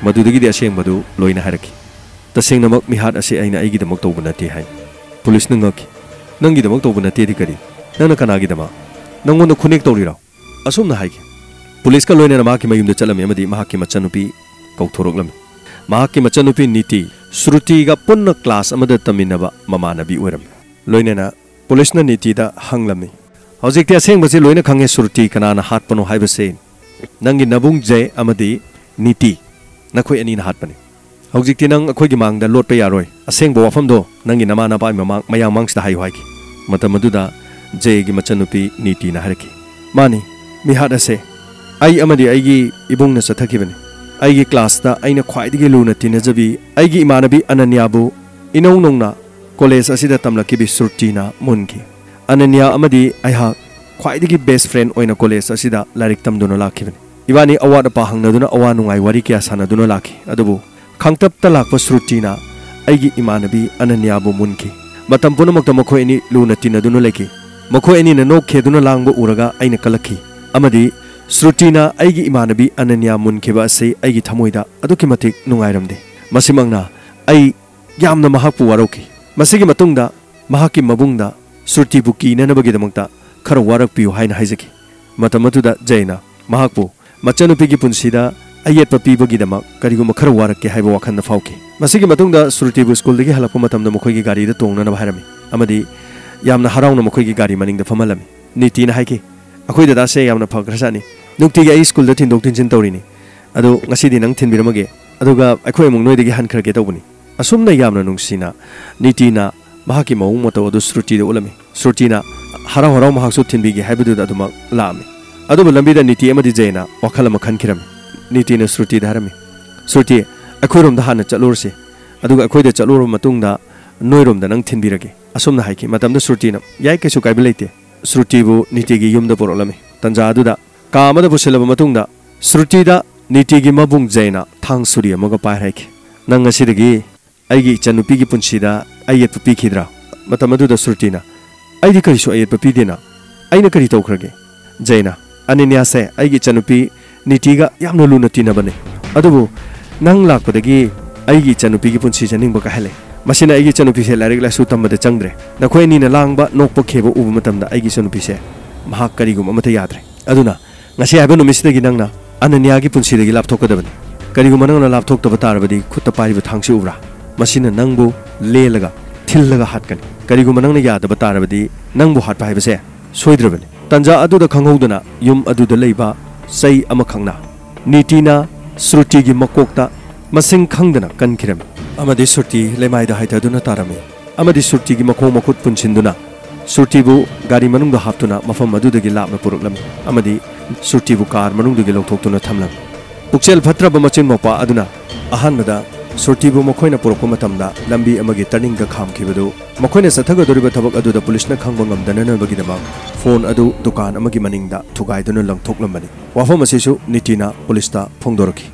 ꯃꯗꯨꯗꯒꯤꯗꯤ ꯑꯁꯦꯡꯕꯗꯨ ꯂꯣꯏꯅ ꯍꯥꯏꯔꯛꯈꯤ꯫ "ꯇꯁꯦꯡꯅꯃꯛ ꯃꯤꯍꯥꯠ ꯑꯁꯤ ꯑꯩꯅ ꯑꯩꯒꯤꯗꯃꯛ ꯇꯧꯕ ꯅꯠꯇꯦ" ꯍꯥꯏ꯫ ꯄꯨꯂꯤꯁꯅ ꯉꯛꯈꯤ꯫ "ꯅꯪꯒꯤꯗꯃꯛ ꯇꯧꯕ ꯅꯠꯇꯦꯗꯤ ꯀꯔꯤ? ꯅꯪꯅ ꯀꯅꯥꯒꯤꯗꯃꯛ? ꯅꯪꯉꯣꯟꯗ ꯈꯨꯅꯦꯛ ꯇꯧꯔꯤꯔꯣ?" ꯑꯁꯨꯝꯅ ꯍꯥꯏꯈꯤ꯫ ꯄꯨꯂꯤꯁꯀ ꯂꯣꯏꯅꯅ ꯃꯍꯥꯛꯀꯤ ꯃꯌꯨꯝꯗ ꯆꯠꯂꯝꯃꯤ ꯑꯃꯗꯤ ꯃꯍꯥꯛꯀꯤ ꯃꯆꯟꯅꯨꯄꯤ ꯀꯧꯊꯣꯔꯛꯂꯝꯃꯤ꯫ ꯃꯍꯥꯛꯀꯤ ꯃꯆꯟꯅꯨꯄꯤ ꯅꯤꯇꯤ, ꯁ꯭ꯔꯨꯇꯤꯒ ꯄꯨꯟꯅ ꯀ꯭ꯂꯥꯁ ꯑꯃꯗ ꯇꯝꯃꯤꯟꯅꯕ ꯃꯃꯥꯟꯅꯕꯤ ꯑꯣꯏꯔꯝꯃꯤ꯫ ꯂꯣꯏꯅꯅ ꯄꯨꯂꯤꯁꯅ ꯅꯤꯇꯤꯗ ꯍꯪꯂꯝꯃꯤ, "ꯍꯧꯖꯤꯛꯇꯤ ꯑꯁꯦꯡꯕꯁꯤ ꯂꯣꯏꯅ ꯈꯪꯉꯦ, ꯁ꯭ꯔꯨꯇꯤ ꯀꯅꯥꯅ ꯍꯥꯠꯄꯅꯣ ꯍꯥꯏꯕꯁꯦ꯫ ꯅꯪꯒꯤ ꯅꯕꯨꯡ ꯖꯦ ꯑꯃꯗꯤ ꯅꯤꯇꯤ, ꯅꯈꯣꯏ ꯑꯅꯤꯅ ꯍꯥꯠꯄꯅꯤ꯫ ꯍꯧꯖꯤꯛꯇꯤ ꯅꯪ ꯑꯩꯈꯣꯏꯒꯤ ꯃꯥꯡꯗ ꯂꯣꯠꯄ ꯌꯥꯔꯣꯏ꯫ ꯑꯁꯦꯡꯕ ꯋꯥꯐꯝꯗꯣ ꯅꯪꯒꯤ ꯅꯃꯥ ꯅꯄꯥꯒꯤ ꯃꯃꯥꯡ, ꯃꯌꯥꯝ ꯃꯥꯡꯁꯤꯗ ꯍꯥꯏꯌꯨ" ꯍꯥꯏꯈꯤ꯫ ꯃꯇꯝ ꯑꯗꯨꯗ ꯖꯦꯒꯤ ꯃꯆꯟꯅꯨꯄꯤ ꯅꯤꯇꯤꯅ ꯍꯥꯏꯔꯛꯈꯤ, "ꯃꯥꯅꯤ, ꯃꯤꯍꯥꯠ ꯑꯁꯦ ꯑꯩ ꯑꯃꯗꯤ ꯑꯩꯒꯤ ꯏꯕꯨꯡꯅ ꯆꯠꯊꯈꯤꯕꯅꯤ꯫ ꯑꯩꯒꯤ ꯀ꯭ꯂꯥꯁꯇ ꯑꯩꯅ ꯈ꯭ꯋꯥꯏꯗꯒꯤ ꯂꯨꯅ ꯇꯤꯟꯅꯖꯕꯤ ꯑꯩꯒꯤ ꯏꯃꯥꯟꯅꯕꯤ ꯑꯅꯅ꯭ꯌꯥꯕꯨ ꯏꯅꯧ ꯅꯧꯅ ꯀꯣꯂꯦꯖ ꯑꯁꯤꯗ ꯇꯝꯂꯛꯈꯤꯕꯤ ꯁ꯭ꯔꯨꯇꯤꯅ ꯃꯨꯟꯈꯤ꯫ ꯑꯅꯅ꯭ꯌꯥ ꯑꯃꯗꯤ ꯑꯩꯍꯥꯛ ꯈ꯭ꯋꯥꯏꯗꯒꯤ ꯕꯦꯁ ꯐ꯭ꯔꯦꯟ ꯑꯣꯏꯅ ꯀꯣꯂꯦꯖ ꯑꯁꯤꯗ ꯂꯥꯏꯔꯤꯛ ꯇꯝꯗꯨꯅ ꯂꯥꯛꯈꯤꯕꯅꯤ꯫ ꯏꯕꯥꯅꯤ ꯑꯋꯥꯠ ꯑꯄꯥ ꯍꯪꯅꯗꯨꯅ ꯑꯋꯥ ꯅꯨꯡꯉꯥꯏ ꯋꯥꯔꯤ ꯀꯌꯥ ꯁꯥꯟꯅꯗꯨꯅ ꯂꯥꯛꯈꯤ꯫ ꯑꯗꯨꯕꯨ ꯈꯥꯡꯇꯞꯇ ꯂꯥꯛꯄ ꯁ꯭ꯔꯨꯇꯤꯅ ꯑꯩꯒꯤ ꯏꯃꯥꯟꯅꯕꯤ ꯑꯅꯅ꯭ꯌꯥꯕꯨ ꯃꯨꯟꯈꯤ꯫ ꯃꯇꯝ ꯄꯨꯝꯅꯃꯛꯇ ꯃꯈꯣꯏ ꯑꯅꯤ ꯂꯨꯅ ꯇꯤꯟꯅꯗꯨꯅ ꯂꯩꯈꯤ꯫ ꯃꯈꯣꯏ ꯑꯅꯤꯅ ꯅꯣꯛ ꯈꯦꯗꯨꯅ ꯂꯥꯡꯕ ꯎꯔꯒ ꯑꯩꯅ ꯀꯜꯂꯛꯈꯤ ꯑꯃꯗꯤ ꯁ꯭ꯔꯨꯇꯤꯅ ꯑꯩꯒꯤ ꯏꯃꯥꯟꯅꯕꯤ ꯑꯅꯅ꯭ꯌꯥ ꯃꯨꯟꯈꯤꯕ ꯑꯁꯤ ꯑꯩꯒꯤ ꯊꯃꯣꯏꯗ ꯑꯗꯨꯛꯀꯤ ꯃꯇꯤꯛ ꯅꯨꯡꯉꯥꯏꯔꯝꯗꯦ꯫ ꯃꯁꯤꯃꯛꯅ ꯑꯩ ꯌꯥꯝꯅ ꯃꯍꯥꯛꯄꯨ ꯋꯥꯔꯧꯈꯤ꯫ ꯃꯁꯤꯒꯤ ꯃꯇꯨꯡꯗ ꯃꯍꯥꯛꯀꯤ ꯃꯕꯨꯡꯗ ꯁ꯭ꯔꯨꯇꯤꯕꯨ ꯀꯤꯅꯅꯕꯒꯤꯗꯃꯛꯇ ꯈꯔ ꯋꯥꯔꯛꯄꯤꯌꯨ" ꯍꯥꯏꯅ ꯍꯥꯏꯖꯈꯤ꯫ ꯃꯇꯝ ꯑꯗꯨꯗ ꯖꯌꯅ ꯃꯍꯥꯛꯄꯨ ꯃꯆꯟꯅꯨꯄꯤꯒꯤ ꯄꯨꯟꯁꯤꯗ ꯑꯌꯦꯠꯄ ꯄꯤꯕꯒꯤꯗꯃꯛ ꯀꯔꯤꯒꯨꯝꯕ ꯈꯔ ꯋꯥꯔꯛꯀꯦ ꯍꯥꯏꯕ ꯋꯥꯈꯜꯗ ꯐꯥꯎꯈꯤ꯫ ꯃꯁꯤꯒꯤ ꯃꯇꯨꯡꯗ ꯁ꯭ꯔꯨꯇꯤꯕꯨ ꯁ꯭ꯀꯨꯜꯗꯒꯤ ꯍꯜꯂꯛꯄ ꯃꯇꯝꯗ ꯃꯈꯣꯏꯒꯤ ꯒꯥꯔꯤꯗ ꯇꯣꯡꯅꯅꯕ ꯍꯥꯏꯔꯝꯃꯤ ꯑꯃꯗꯤ ꯌꯥꯝꯅ ꯍꯔꯥꯎꯅ ꯃꯈꯣꯏꯒꯤ ꯒꯥꯔꯤ ꯃꯅꯤꯡꯗ ꯐꯝꯍꯜꯂꯝꯃꯤ꯫ ꯅꯤꯇꯤꯅ ꯍꯥꯏꯈꯤ, "ꯑꯩꯈꯣꯏ ꯗꯗꯥꯁꯦ ꯌꯥꯝꯅ ꯐꯈ꯭ꯔꯖꯥꯠꯅꯤ꯫ ꯅꯨꯡꯇꯤꯒꯤ ꯑꯩ ꯁ꯭ꯀꯨꯜꯗ ꯊꯤꯟꯗꯣꯛ ꯊꯤꯟꯖꯤꯟ ꯇꯧꯔꯤꯅꯤ꯫ ꯑꯗꯨ ꯉꯁꯤꯗꯤ ꯅꯪ ꯊꯤꯟꯕꯤꯔꯝꯃꯒꯦ꯫ ꯑꯗꯨꯒ ꯑꯩꯈꯣꯏ ꯑꯃꯨꯛ ꯅꯣꯏꯗꯒꯤ ꯍꯟꯈ꯭ꯔꯒꯦ ꯇꯧꯕꯅꯤ"꯫ ꯑꯁꯨꯝꯅ ꯌꯥꯝꯅ ꯅꯨꯡꯁꯤꯅ ꯅꯤꯇꯤꯅ ꯃꯍꯥꯛꯀꯤ ꯃꯑꯣꯡ ꯃꯇꯧ ꯑꯗꯨ ꯁ꯭ꯔꯨꯇꯤꯗ ꯎꯠꯂꯝꯃꯤ꯫ ꯁ꯭ꯔꯨꯇꯤꯅ ꯍꯔꯥꯎ ꯍꯔꯥꯎ ꯃꯍꯥꯛꯁꯨ ꯊꯤꯟꯕꯤꯒꯦ ꯍꯥꯏꯕꯗꯨꯗ ꯑꯗꯨꯃꯛ ꯂꯥꯛꯑꯝꯃꯤ꯫ ꯑꯗꯨꯕꯨ ꯂꯝꯕꯤꯗ ꯅꯤꯇꯤ ꯑꯃꯗꯤ ꯖꯌꯅ ꯋꯥꯈꯜ ꯑꯃ ꯈꯟꯈꯤꯔꯝꯃꯤ꯫ ꯅꯤꯇꯤꯅ ꯁ꯭ꯔꯨꯇꯤꯗ ꯍꯥꯏꯔꯝꯃꯤ, "ꯁ꯭ꯔꯨꯇꯤ, ꯑꯩꯈꯣꯏꯔꯣꯝꯗ ꯍꯥꯟꯅ ꯆꯠꯂꯨꯔꯁꯤ꯫ ꯑꯗꯨꯒ ꯑꯩꯈꯣꯏꯗ ꯆꯠꯂꯨꯔꯕ ꯃꯇꯨꯡꯗ ꯅꯣꯏꯔꯣꯝꯗ ꯅꯪ ꯊꯤꯟꯕꯤꯔꯒꯦ"꯫ ꯑꯁꯨꯝꯅ ꯍꯥꯏꯈꯤ꯫ ꯃꯇꯝꯗ ꯁ꯭ꯔꯨꯇꯤꯅ, "ꯌꯥꯏ, ꯀꯩꯁꯨ ꯀꯥꯏꯕ ꯂꯩꯇꯦ"꯫ ꯁ꯭ꯔꯨꯇꯤꯕꯨ ꯅꯤꯇꯤꯒꯤ ꯌꯨꯝꯗ ꯄꯨꯔꯛꯂꯝꯃꯤ꯫ ꯇꯟꯖꯥ ꯑꯗꯨꯗ ꯀꯥ ꯑꯃꯗ ꯄꯨꯁꯤꯜꯂꯕ ꯃꯇꯨꯡꯗ ꯁ꯭ꯔꯨꯇꯤꯗ ꯅꯤꯇꯤꯒꯤ ꯃꯕꯨꯡ ꯖꯌꯅ ꯊꯥꯡ ꯁꯨꯔꯤ ꯑꯃꯒ ꯄꯥꯏꯔ ꯍꯥꯏꯈꯤ, "ꯅꯪ ꯉꯁꯤꯗꯒꯤ ꯑꯩꯒꯤ ꯏꯆꯟꯅꯨꯄꯤꯒꯤ ꯄꯨꯟꯁꯤꯗ ꯑꯌꯦꯠꯄ ꯄꯤꯈꯤꯗ꯭ꯔꯥ?" ꯃꯇꯝ ꯑꯗꯨꯗ ꯁ꯭ꯔꯨꯇꯤꯅ, "ꯑꯩꯗꯤ ꯀꯔꯤꯁꯨ ꯑꯌꯦꯠꯄ ꯄꯤꯗꯦꯅ꯫ ꯑꯩꯅ ꯀꯔꯤ ꯇꯧꯈ꯭ꯔꯒꯦ?" ꯖꯌꯅ, "ꯑꯅꯅ꯭ꯌꯥꯁꯦ ꯑꯩꯒꯤ ꯏꯆꯟꯅꯨꯄꯤ ꯅꯤꯇꯤꯒ ꯌꯥꯝꯅ ꯂꯨꯅ ꯇꯤꯟꯅꯕꯅꯤ꯫ ꯑꯗꯨꯕꯨ ꯅꯪ ꯂꯥꯛꯄꯗꯒꯤ ꯑꯩꯒꯤ ꯏꯆꯟꯅꯨꯄꯤꯒꯤ ꯄꯨꯟꯁꯤꯁꯦ ꯅꯤꯡꯕ ꯀꯥꯏꯍꯜꯂꯦ꯫ ꯃꯁꯤꯅ ꯑꯩꯒꯤ ꯏꯆꯟꯅꯨꯄꯤꯁꯦ ꯂꯥꯏꯔꯤꯛ ꯂꯥꯏꯁꯨ ꯇꯝꯕꯗ ꯆꯪꯗ꯭ꯔꯦ꯫ ꯅꯈꯣꯏ ꯑꯅꯤꯅ ꯂꯥꯡꯕ, ꯅꯣꯛꯄ, ꯈꯦꯕ ꯎꯕ ꯃꯇꯝꯗ ꯑꯩꯒꯤ ꯏꯆꯟꯅꯨꯄꯤꯁꯦ ꯃꯍꯥꯛ ꯀꯔꯤꯒꯨꯝꯕ ꯑꯃꯠꯇ ꯌꯥꯗ꯭ꯔꯦ꯫ ꯑꯗꯨꯅ ꯉꯁꯤ ꯍꯥꯏꯕ ꯅꯨꯃꯤꯠꯁꯤꯗꯒꯤ ꯅꯪꯅ ꯑꯅꯅ꯭ꯌꯥꯒꯤ ꯄꯨꯟꯁꯤꯗꯒꯤ ꯂꯥꯞꯊꯣꯛꯀꯗꯕꯅꯤ꯫ ꯀꯔꯤꯒꯨꯝꯕ ꯅꯪꯅ ꯂꯥꯞꯊꯣꯛꯇꯕ ꯇꯥꯔꯕꯗꯤ ꯈꯨꯠꯇ ꯄꯥꯏꯔꯤꯕ ꯊꯥꯡꯁꯤ ꯎꯕ꯭ꯔꯥ? ꯃꯁꯤꯅ ꯅꯪꯕꯨ ꯂꯦꯜꯂꯒ, ꯊꯤꯜꯂꯒ ꯍꯥꯠꯀꯅꯤ꯫ ꯀꯔꯤꯒꯨꯝꯕ ꯅꯪꯅ ꯌꯥꯗꯕ ꯇꯥꯔꯕꯗꯤ ꯅꯪꯕꯨ ꯍꯥꯠꯄ ꯍꯥꯏꯕꯁꯦ ꯁꯣꯏꯗ꯭ꯔꯕꯅꯤ"꯫ ꯇꯟꯖꯥ ꯑꯗꯨꯗ ꯈꯪꯍꯧꯗꯅ ꯌꯨꯝ ꯑꯗꯨꯗ ꯂꯩꯕ ꯆꯩ ꯑꯃꯈꯛꯅ ꯅꯤꯇꯤꯅ ꯁ꯭ꯔꯨꯇꯤꯒꯤ ꯃꯀꯣꯛꯇ ꯃꯁꯤꯡ ꯈꯪꯗꯅ ꯀꯟꯈꯤꯔꯝꯃꯤ꯫ ꯑꯃꯗꯤ ꯁ꯭ꯔꯨꯇꯤ ꯂꯩꯃꯥꯏꯗ ꯍꯥꯏꯊꯗꯨꯅ ꯇꯥꯔꯝꯃꯤ꯫ ꯑꯃꯗꯤ ꯁ꯭ꯔꯨꯇꯤꯒꯤ ꯃꯈꯣꯡ ꯃꯈꯨꯠ ꯄꯨꯟꯁꯤꯟꯗꯨꯅ ꯁ꯭ꯔꯨꯇꯤꯕꯨ ꯒꯥꯔꯤ ꯃꯅꯨꯡꯗ ꯍꯥꯞꯇꯨꯅ ꯃꯐꯝ ꯑꯗꯨꯗꯒꯤ ꯂꯥꯞꯅ ꯄꯨꯔꯛꯂꯝꯃꯤ ꯑꯃꯗꯤ ꯁ꯭ꯔꯨꯇꯤꯕꯨ ꯀꯥꯔ ꯃꯅꯨꯡꯗꯒꯤ ꯂꯧꯊꯣꯛꯇꯨꯅ ꯊꯝꯂꯝꯃꯤ꯫ ꯄꯨꯛꯆꯦꯜ ꯐꯠꯇ꯭ꯔꯕ ꯃꯆꯤꯟ ꯃꯧꯄꯥ ꯑꯗꯨꯅ ꯑꯍꯥꯟꯕꯗ ꯁ꯭ꯔꯨꯇꯤꯕꯨ ꯃꯈꯣꯏꯅ ꯄꯨꯔꯛꯄ ꯃꯇꯝꯗ ꯂꯝꯕꯤ ꯑꯃꯒꯤ ꯇꯔꯅꯤꯡꯗ ꯈꯥꯝꯈꯤꯕꯗꯨ, ꯃꯈꯣꯏꯅ ꯆꯠꯊꯒꯗꯧꯔꯤꯕ ꯊꯕꯛ ꯑꯗꯨꯗ ꯄꯨꯂꯤꯁꯅ ꯈꯪꯕ ꯉꯝꯗꯅꯅꯕꯒꯤꯗꯃꯛ ꯐꯣꯟ ꯑꯗꯨ ꯗꯨꯀꯥꯟ ꯑꯃꯒꯤ ꯃꯅꯤꯡꯗ ꯊꯨꯒꯥꯏꯗꯨꯅ ꯂꯪꯊꯣꯛꯂꯝꯕꯅꯤ꯫ ꯋꯥꯐꯝ ꯑꯁꯤꯁꯨ ꯅꯤꯇꯤꯅ ꯄꯨꯂꯤꯁꯇ ꯐꯣꯡꯗꯣꯔꯛꯈꯤ꯫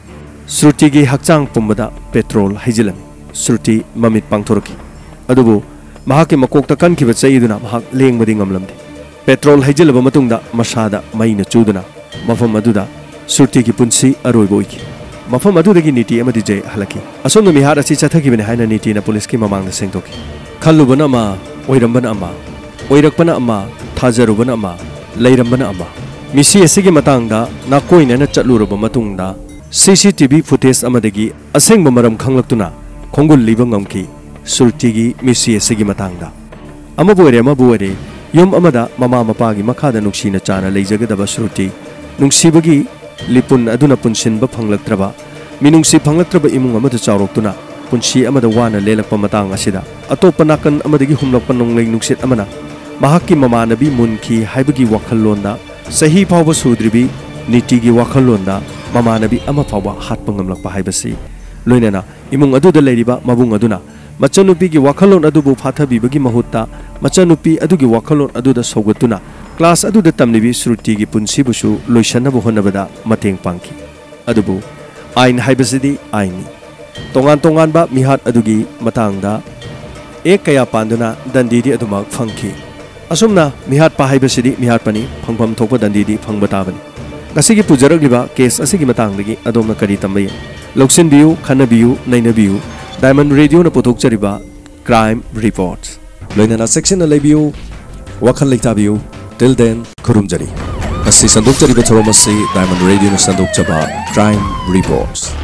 ꯁ꯭ꯔꯨꯇꯤꯒꯤ ꯍꯛꯆꯥꯡ ꯄꯨꯝꯕꯗ ꯄꯦꯇ꯭ꯔꯣꯜ ꯍꯩꯖꯤꯜꯂꯝꯃꯤ꯫ ꯁ꯭ꯔꯨꯇꯤ ꯃꯃꯤꯠ ꯄꯥꯡꯊꯣꯔꯛꯈꯤ꯫ ꯑꯗꯨꯕꯨ ꯃꯍꯥꯛꯀꯤ ꯃꯀꯣꯛꯇ ꯀꯟꯈꯤꯕ ꯆꯩꯗꯨꯅ ꯃꯍꯥꯛ ꯂꯦꯡꯕꯗꯤ ꯉꯝꯂꯝꯗꯦ꯫ ꯄꯦꯇ꯭ꯔꯣꯜ ꯍꯩꯖꯤꯜꯂꯕ ꯃꯇꯨꯡꯗ ꯃꯁꯥꯗ ꯃꯩꯅ ꯆꯨꯗꯨꯅ ꯃꯐꯝ ꯑꯗꯨꯗ ꯁ꯭ꯔꯨꯇꯤꯒꯤ ꯄꯨꯟꯁꯤ ꯑꯔꯣꯏꯕ ꯑꯣꯏꯈꯤ꯫ ꯃꯐꯝ ꯑꯗꯨꯗꯒꯤ ꯅꯤꯇꯤ ꯑꯃꯗꯤ ꯖꯦ ꯍꯜꯂꯛꯈꯤ꯫ ꯑꯁꯣꯝꯅ ꯃꯤꯍꯥꯠ ꯑꯁꯤ ꯆꯠꯊꯈꯤꯕꯅꯤ ꯍꯥꯏꯅ ꯅꯤꯇꯤꯅ ꯄꯨꯂꯤꯁꯀꯤ ꯃꯃꯥꯡꯗ ꯁꯦꯡꯗꯣꯛꯈꯤ꯫ ꯈꯜꯂꯨꯕꯅ ꯑꯃ, ꯑꯣꯏꯔꯝꯕꯅ ꯑꯃ, ꯑꯣꯏꯔꯛꯄꯅ ꯑꯃ, ꯊꯥꯖꯔꯨꯕꯅ ꯑꯃ, ꯂꯩꯔꯝꯕꯅ ꯑꯃ꯫ ꯃꯤꯁꯤ ꯑꯁꯤꯒꯤ ꯃꯇꯥꯡꯗ ꯅꯥꯀꯣꯏꯅꯅ ꯆꯠꯂꯨꯔꯕ ꯃꯇꯨꯡꯗ, ꯁꯤ ꯁꯤ ꯇꯤ ꯚꯤ ꯐꯨꯇꯦꯖ ꯑꯃꯗꯒꯤ ꯑꯁꯦꯡꯕ ꯃꯔꯝ ꯈꯪꯂꯛꯇꯨꯅ ꯈꯣꯡꯒꯨꯜ ꯂꯤꯕ ꯉꯝꯈꯤ ꯁ꯭ꯔꯨꯇꯤꯒꯤ ꯃꯤꯁꯤ ꯑꯁꯤꯒꯤ ꯃꯇꯥꯡꯗ꯫ ꯑꯃꯕꯨ ꯑꯣꯏꯔꯦ, ꯑꯃꯕꯨ ꯑꯣꯏꯔꯦ, ꯌꯨꯝ ꯑꯃꯗ ꯃꯃꯥ ꯃꯄꯥꯒꯤ ꯃꯈꯥꯗ ꯅꯨꯡꯁꯤꯅ ꯆꯥꯅ ꯂꯩꯖꯒꯗꯕ ꯁ꯭ꯔꯨꯇꯤ, ꯅꯨꯡꯁꯤꯕꯒꯤ ꯂꯤꯄꯨꯟ ꯑꯗꯨꯅ ꯄꯨꯟꯁꯤꯟꯕ ꯐꯪꯂꯛꯇ꯭ꯔꯕ, ꯃꯤꯅꯨꯡꯁꯤ ꯐꯪꯂꯛꯇ꯭ꯔꯕ ꯏꯃꯨꯡ ꯑꯃꯗ ꯆꯥꯎꯔꯛꯇꯨꯅ ꯄꯨꯟꯁꯤ ꯑꯃꯗ ꯋꯥꯅ ꯂꯦꯜꯂꯛꯄ ꯃꯇꯥꯡ ꯑꯁꯤꯗ, ꯑꯇꯣꯞꯄ ꯅꯥꯀꯟ ꯑꯃꯗꯒꯤ ꯍꯨꯝꯂꯛꯄ ꯅꯣꯡꯂꯩ ꯅꯨꯡꯁꯤꯠ ꯑꯃꯅ ꯃꯍꯥꯛꯀꯤ ꯃꯃꯥꯟꯅꯕꯤ ꯃꯨꯟꯈꯤ ꯍꯥꯏꯕꯒꯤ ꯋꯥꯈꯜꯂꯣꯟꯗ, ꯆꯍꯤ ꯐꯥꯎꯕ ꯁꯨꯗ꯭ꯔꯤꯕꯤ ꯅꯤꯇꯤꯒꯤ ꯋꯥꯈꯜꯂꯣꯟꯗ ꯃꯃꯥꯟꯅꯕꯤ ꯑꯃ ꯐꯥꯎꯕ ꯍꯥꯠꯄ ꯉꯝꯂꯛꯄ ꯍꯥꯏꯕꯁꯤ, ꯂꯣꯏꯅꯅ ꯏꯃꯨꯡ ꯑꯗꯨꯗ ꯂꯩꯔꯤꯕ ꯃꯕꯨꯡ ꯑꯗꯨꯅ ꯃꯆꯟꯅꯨꯄꯤꯒꯤ ꯋꯥꯈꯜꯂꯣꯟ ꯑꯗꯨꯕꯨ ꯐꯥꯊꯕꯤꯕꯒꯤ ꯃꯍꯨꯠꯇ, ꯃꯆꯟꯅꯨꯄꯤ ꯑꯗꯨꯒꯤ ꯋꯥꯈꯜꯂꯣꯟ ꯑꯗꯨꯗ ꯁꯧꯒꯠꯇꯨꯅ ꯀ꯭ꯂꯥꯁ ꯑꯗꯨꯗ ꯇꯝꯂꯤꯕꯤ ꯁ꯭ꯔꯨꯇꯤꯒꯤ ꯄꯨꯟꯁꯤꯕꯨꯁꯨ ꯂꯣꯏꯁꯟꯅꯕ ꯍꯣꯠꯅꯕꯗ ꯃꯇꯦꯡ ꯄꯥꯡꯈꯤ꯫ ꯑꯗꯨꯕꯨ ꯑꯥꯏꯟ ꯍꯥꯏꯕꯁꯤꯗꯤ ꯑꯥꯏꯟꯅꯤ꯫ ꯇꯣꯉꯥꯟ ꯇꯣꯉꯥꯟꯕ ꯃꯤꯍꯥꯠ ꯑꯗꯨꯒꯤ ꯃꯇꯥꯡꯗ ꯑꯦꯛ ꯀꯌꯥ ꯄꯥꯟꯗꯨꯅ ꯗꯟꯗꯤꯗꯤ ꯑꯗꯨꯃꯛ ꯐꯪꯈꯤ꯫ ꯑꯁꯨꯝꯅ ꯃꯤꯍꯥꯠꯄ ꯍꯥꯏꯕꯁꯤꯗꯤ ꯃꯤꯍꯥꯠꯄꯅꯤ, ꯐꯪꯐꯝ ꯊꯣꯛꯄ ꯗꯟꯗꯤꯗꯤ ꯐꯪꯕ ꯇꯥꯕꯅꯤ꯫ ꯉꯁꯤꯒꯤ ꯄꯨꯖꯔꯛꯂꯤꯕ ꯀꯦꯁ ꯑꯁꯤꯒꯤ ꯃꯇꯥꯡꯗꯒꯤ ꯑꯗꯣꯝꯅ ꯀꯔꯤ ꯇꯝꯕ ꯌꯥꯏ? ꯂꯧꯁꯤꯟꯕꯤꯌꯨ, ꯈꯟꯅꯕꯤꯌꯨ, ꯅꯩꯅꯕꯤꯌꯨ꯫ ꯗꯥꯏꯃꯟ ꯔꯦꯗꯤꯑꯣꯅ ꯄꯨꯊꯣꯛꯆꯔꯤꯕ ꯀ꯭ꯔꯥꯏꯝ ꯔꯤꯄꯣꯔꯠ꯫ ꯂꯣꯏꯅꯅ ꯆꯦꯛꯁꯤꯟꯅ ꯂꯩꯕꯤꯌꯨ, ꯋꯥꯈꯜ ꯂꯩꯇꯥꯕꯤꯌꯨ꯫ Till then, ꯈꯨꯔꯨꯝꯖꯔꯤ꯫ ꯉꯁꯤ ꯁꯟꯗꯣꯛꯆꯔꯤꯕ ꯊꯧꯔꯝ ꯑꯁꯤ ꯗꯥꯏꯃꯟ ꯔꯦꯗꯤꯑꯣꯅ ꯁꯟꯗꯣꯛꯆꯕ ꯀ꯭ꯔꯥꯏꯝ ꯔꯤꯄꯣꯔꯠ꯫